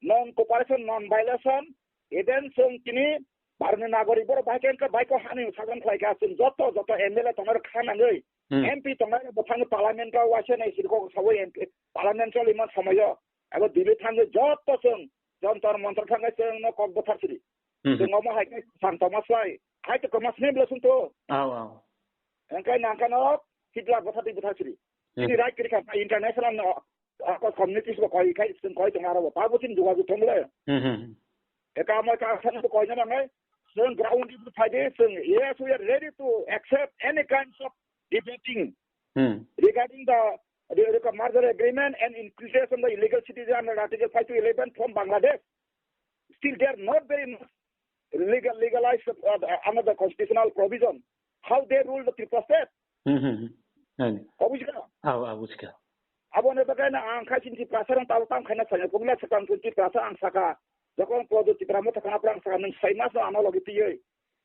non cooperation, non violation, even chwng tini Bharoni nagorik borok bai khe bai ko hani sagon khlai kha chwng joto joto M L A tongnai rok kha nangwi. Hmm. M P tongnai rok bo thangwi parliament o waisa nai siri kok sawi M P parliament choli man somoyo abo Delhi thangwi joto chwng Jantar Mantar thangwi chwng no kok bwthar siri. Hmm. Chwng omo hai khe sam tongma slai. Hai to kwma sini bwle sung to. Au, au. Engkai nang kano Hitler bwtha twi bwtha siri. Hmm. Chini right kwrwi kha international no, ah, communities bo koi khai chwng koi tong aro bo. Tabo chini jogajog thong le. Hmm, hmm. Eka mo ka san bo koi na nang ai. Chwng ground ni phai de chwng. Yes, we are ready to accept any kinds of debating Hmm. regarding the the, the merger agreement and inclusion of the illegal citizen under Article five to eleven from Bangladesh. Still, they are not very much legal, legalized uh, under the constitutional provision. How they rule the Tripura state? Hmm, hmm, hmm. Ani. Kobujka? Aw, aw, bujka. Abo ne bagay na ang khai chinti prasa rang talo tam khaina sanya pugla sakang chinti prasa ang saka. Jokon prodo Tripura mo thakana prang saka nung sai mas no ano logi tiyoi.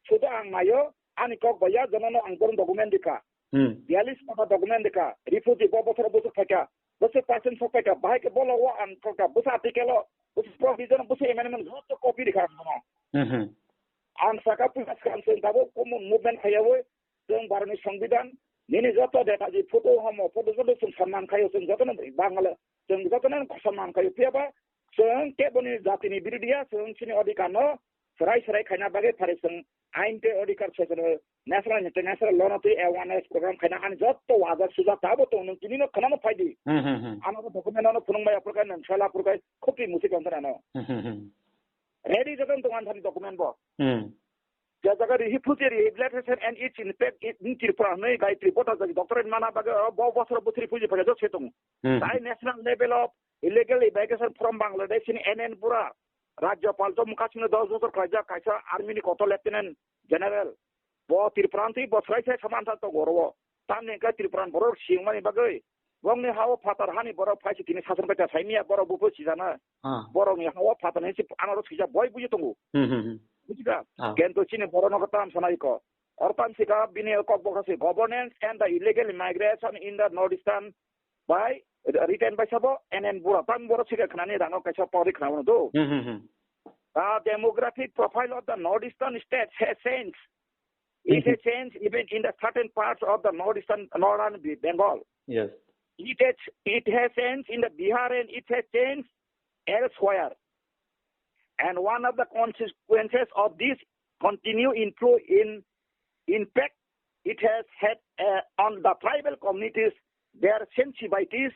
Sudo ang nayo, ani kok baya, jono no ang borong document dika. Hmm. Bialis mata document dika. Refugee bo bosor bosor phaika. Bosor percent sok phaika. Bahai ke bolo wa ang kok ka. Bosor article o. Bosor provision, bosor amendment, joto copy dika ang bono. Hmm, hmm. Ang saka puja skang sen tabo common movement khaya woi. Chwng Bharatni Songbidan, nini joto data ji photo homo, photo joto chwng samman khayo, chwng jotono Bangla, chwng jotono samman khayo. Phiyaba chwng keboni jatini birudiya, chwng chini odhikar no serai serai khaina bagwi phari chwng ain tei odhikar session national international law no twi awareness program khaina ani joto wajak sujak tabo tong nung tini no khana no phaidi. Hmm, hmm, hmm. Ano document no phunung maya purkai nang sala purkai khopri musi kong ano. Hmm, hmm, hmm. Ready jotono tong an thani document bo. Hmm. Je jaga rihi phuti rehabilitation and its impact in Tripura hwnwi Gayatri Bhattacharya doctorate mana bagwi oro bo bosor bwthwrwi puji phaikha jot se tongo. Hmm. Tai national level of illegal immigration from Bangladesh in N N Bura. Rajyapal to mukha singno dos bosor khlaijak kaisa army ni kotor lieutenant general. Bo Tripura hwnwi bo swrai sai saman sa tongo oro. Tamni hwnkhe Tripura borok siyungmani bagwi bongni ha-o phatar hani borok phai se tini sason kaita saimya borok bupho sijana. Ah. Borokni ha-o phatar hinwi se anoro sijak boi buji tongo. Hmm, hmm, hmm. Bujikha? Ah. Kento chini borokno khe tam sana iko. Oro tam sika bini kok bokha se governance and the illegal migration in the northeastern by written by sabo N N Bura. Tam borok sika khnani rangno kaisa pori khnabo do. Hmm, hmm, hmm. The demographic profile of the northeastern states has changed. It has changed even in the certain parts of the northeastern, northern Be-, Bengal. Yes. It has, it has changed in the Bihar and it has changed elsewhere. And one of the consequences of this continue inflow in, impact it has had, uh, on the tribal communities, their sensibilities,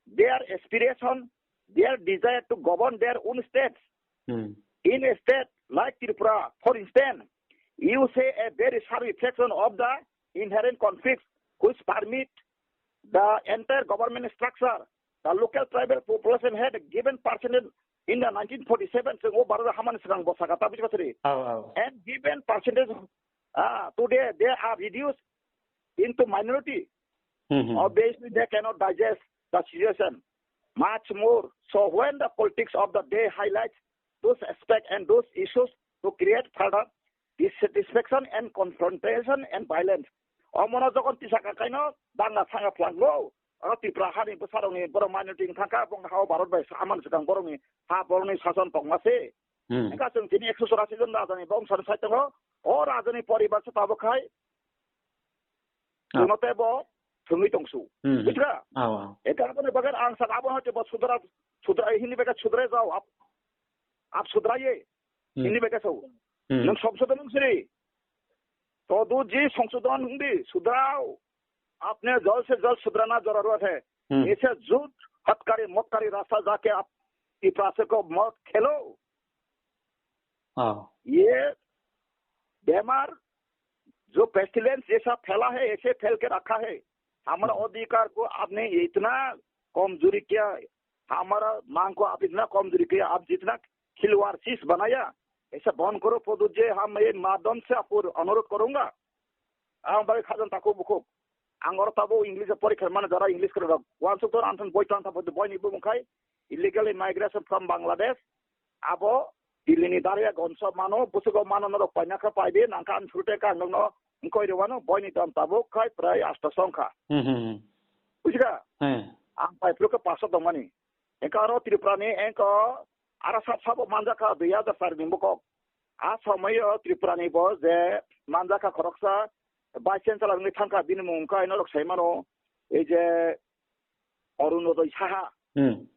their aspiration, their desire to govern their own states. Hmm. In a state like Tripura, for instance, you see a very sharp reflection of the inherent conflicts which permeate the entire government structure. The local tribal population had a given percentage in the nineteen forty-seven, so o Bharat hamani swkang bo saka ta bujibasari. Oh, oh. And given percentage, ah, today they are reduced into minority. Hmm, hmm. Obviously, they cannot digest the situation much more. So when the politics of the day highlights those aspects and those issues to create further dissatisfaction and confrontation and violence. Omono jokon tisa kakaino danga sanga phlango, oro Tripura hani bwsarokni borok minority wngkha kha, bong hao Bharat bai sa-, amani swkang borokni ha borokni sason tongma se. Hmm. Wngkha chwng tini ekso chorasi jon rajani bongso ni side tongo. O rajani poribar se tabuk khai. Ah. Chwngno tei bo thwngwi tongsu. Hmm. Bujiga? Ah, ah. Eka aboni bagwi ang sak abo hwnkhe bo sudra, sudra hini bagwi sudra jao. Ap, ap sudra ye. Hmm. Hini bagwi sao. Hmm. Nwng songsodon wng siri. To du ji songsodon wng di, sudrao. Apne jol se jol sudrana jorurot hai. Hmm. Aisa jhut hatkari motkari rasta jaake aap Tiprasa ko maut khelo. Ah. Ye bemar jo pestilence jaisa phaila hai, aise phail ke rakha hai. Hamara adhikar ko aapne itna kamzori kiya, hamara mang ko aap itna kamzori kiya, aap jitna khilwar cheez banaya, aisa bandh karo, Pradyut ji, ham ye madhyam se aapko anurodh karunga. Ang bai khajan takhuk bukhuk. Ang oro tabuk English o porikha mano, jara English kwrwirok. Wansuk tor anthon boi tang tang boi ni bumung khai illegal immigration from Bangladesh. Abo Delhi ni Darya Ganj o mano, bwswk o mano norok paina khe pai di, nang khe ang suru te kang nokno wngkoi rwano, boi ni dam tabuk khai prai asto songkha. Hmm, hmm, hmm. Bujikha? Hmm. Ang pai phuru khe paso tongmani. Engkha oro Tripura ni engkho ara sab sabo manjakha dui hajar char ni bokol. A somoio Tripura ni bo je manjakha khoroksa Vice Chancellor wngwi thangkha, bini mung wngkha norok sai mano, ei je Arunodoi Saha. Hmm.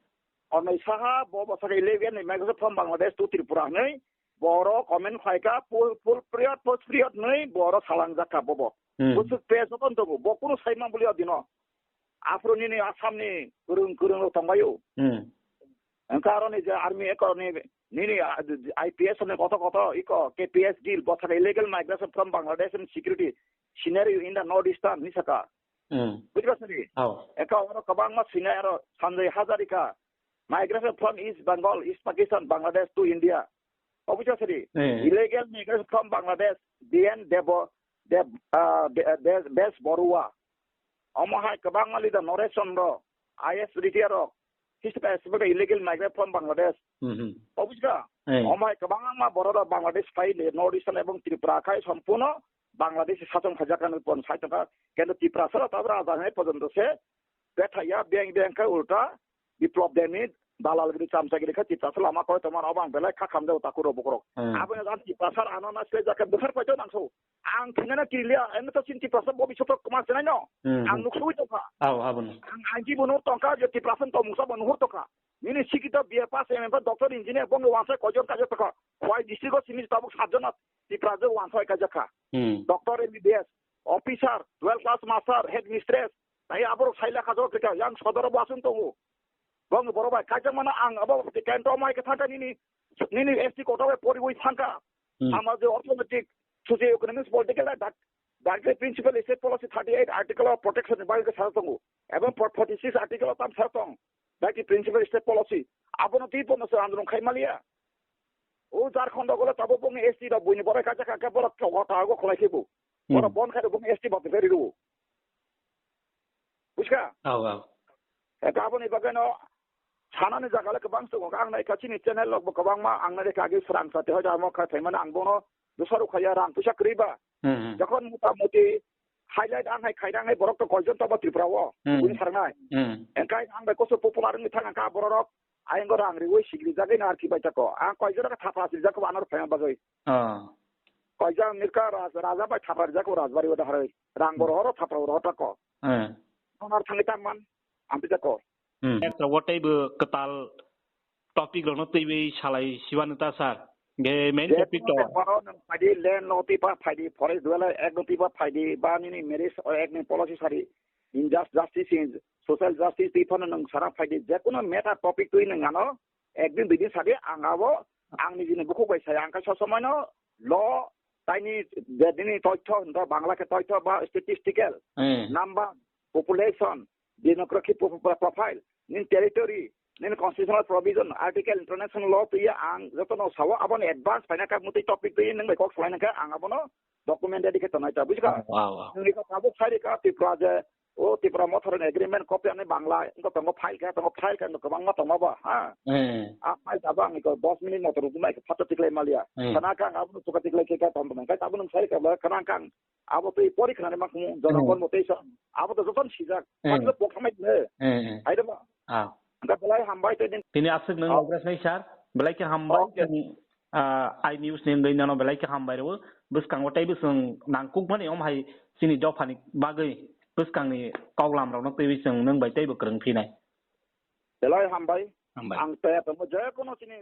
Arunodoi Saha bo bwsakhe eleven ni maikwsa from Bangladesh to Tripura hwnwi boro comment khlaikha, full, full period, post period hwnwi boro salangjakha bobo. Hmm. Bwswk page o tongo, bo kunu sai ma bwlwi o dino. Aphuru nini Assam ni kwrwng kwrwng rok tongbaio. Hmm. Engkha aro ni je army eko ni nini, ah, I P S ni koto koto iko K P S deal bwsakhe illegal migration from Bangladesh and security scenario in the north eastern ni saka. Hmm. Bujiba sari? Oh. Eka oro kwbangma sinai aro Sanjay Hazarika, migration from East Bengal, East Pakistan, Bangladesh to India. Obviously, eh, illegal migration from Bangladesh, D N Debo, Deb, ah, De-, Des, Des Borua. Omo hai kwbangma leader Naresh Chandra, I A S retire rok, history expert illegal migrant from Bangladesh. Mhm. Obviously, eh, omo hai kwbangma borok rok Bangladesh phai le North Eastern ebong Tripura khai sompurno Bangladesh sachong khaijak kha pon sai tongkha. Kendo Tripura sara tabra ajak hai porjonto se bethaya beng beng khai ulta Biplop Debni dalalgiri chamchagiri khe Tiprasa lama koi tongmani obo ang belai kha khamjao takhuk rok bukhuk rok. Hmm. Aboni jang Tiprasa ano na sile jaka bukhar paito nangso. Ang thengana kirilia eno to chin Tiprasa bobiswt kwma chenai no. Hmm. Ang nuksui tongkha. Abo, abono. Ang anji bo nuhur tongkha je Tiprasa tongmungsa bo nuhur tongkha. Nini sikito B A pass, M A pass, doctor, engineer bongni wansai koijon kaijak tongkha. Khowai district o simi tabuk satjon Tiprasa wansai kaijak kha. Hmm. Doctor, M B B S, officer, twelve class master, headmistress, tai aborok sai lekha jora khe yang sodoro bo aswng tongo. Bong borok bai kaijakmano ang abo kento mai khe thangkha nini, nini S T kota bai poriwi thangkha. Hmm. Ama je automatic socio economics political da dak, dak je principal state policy thirty eight article of protection ni bagwi khe sa tongo. Ebong forty six article of tam sa tong. Dak je principal state policy. Abono twi pono se andron khai maliya. O Jharkhand o gole tabo bong S T rok buini borai kaijak kha khe borok chogo ta go khlai khe bo. Hmm. Borok bon khai rok bong S T bati pheri rwo. Buskha? Aw, aw. E, aboni bagwi no sanani jaga le kwbang tongo. Ang nai kha chini channel rok bo kwbangma ang nai kha agi srang sati hoja amo kha thaimani ang bono dusaro khaya rang puisa kwrwi ba. Hmm, hmm. Jokhon mota moti highlight ang hai khairang hai borok to koijon to ba Tripura o. Hmm. Buini sarnai. Hmm. Engkai ang bai koso popular wngwi thang ang kha borok rok. Ayang rang riwi sigri jagwi no arki bai tako. Ang koijon ka thapa sirjak ko anor phayang bagwi. Ah. Koijon mirka ras-, raja bai thapa rijak ko rajbari o daharwi. Rang boro horo thapa oro tako. Eh. Onar thangwi tangman. Amtwi jako. Hmm. Ek to watei bo kwtal topic rokno twiwi salai siwano ta sir. Ge main topic to. Phaidi land no twi ba phaidi forest dwelling ek no twi ba phaidi ba nini marriage o ek ni policy sari injustice in social justice twi phano nwng sana phaidi jekono matter topic twi nwng ano ek din dui din sadi ang abo ang nijini bukhuk bai sai ang kaisa somoi no law taini je nini toitho hinto Bangla khe toitho ba statistical Hmm. number, population, demographic pro-, pro-, profile, nini territory, nini constitutional provision, article international law twi ang jotono sao aboni advance phaina kha mutwi topic twi nwng bai kok salaina kha ang abono document ready khe tonai ta, bujikha? Wow, wow. Nwng kha tabuk sai rikha Tripura je, o Tripura Motha rokni agreement copy ani Bangla, wngkha tongo file kha, tongo file kha, wngkha kwbangma tongo bo, ha? Hmm. A file tabuk ang iko dos minute motor rukmai kha, phato tiklai malia. Hmm. Khana kha ang abono chuka tiklai khe kha tong tong kha, tabuk nwng sai rikha ba, khana kha ang abo twi pori khnani makmu, jonogon Hmm. bo tei sa, abo to joton sijak, Hmm. baklo pok thamai ne. Hmm, hmm. Hai de ba? Ah. Wngkha belai hambai tei din. Tini aswk nwng Oh. Nagras nai sir, belai khe hambai. Okay. Tini, ah, I news ni wngwi nano belai khe hambai rwo. Bwskango tei bwswng nangkukmani om hai chini dophani bagwi bwskangni koklam rokno twiwi chwng nwng bai teibo kwrwng phinai. Belai hambai. Hambai. Ang tei tongmo je kono chini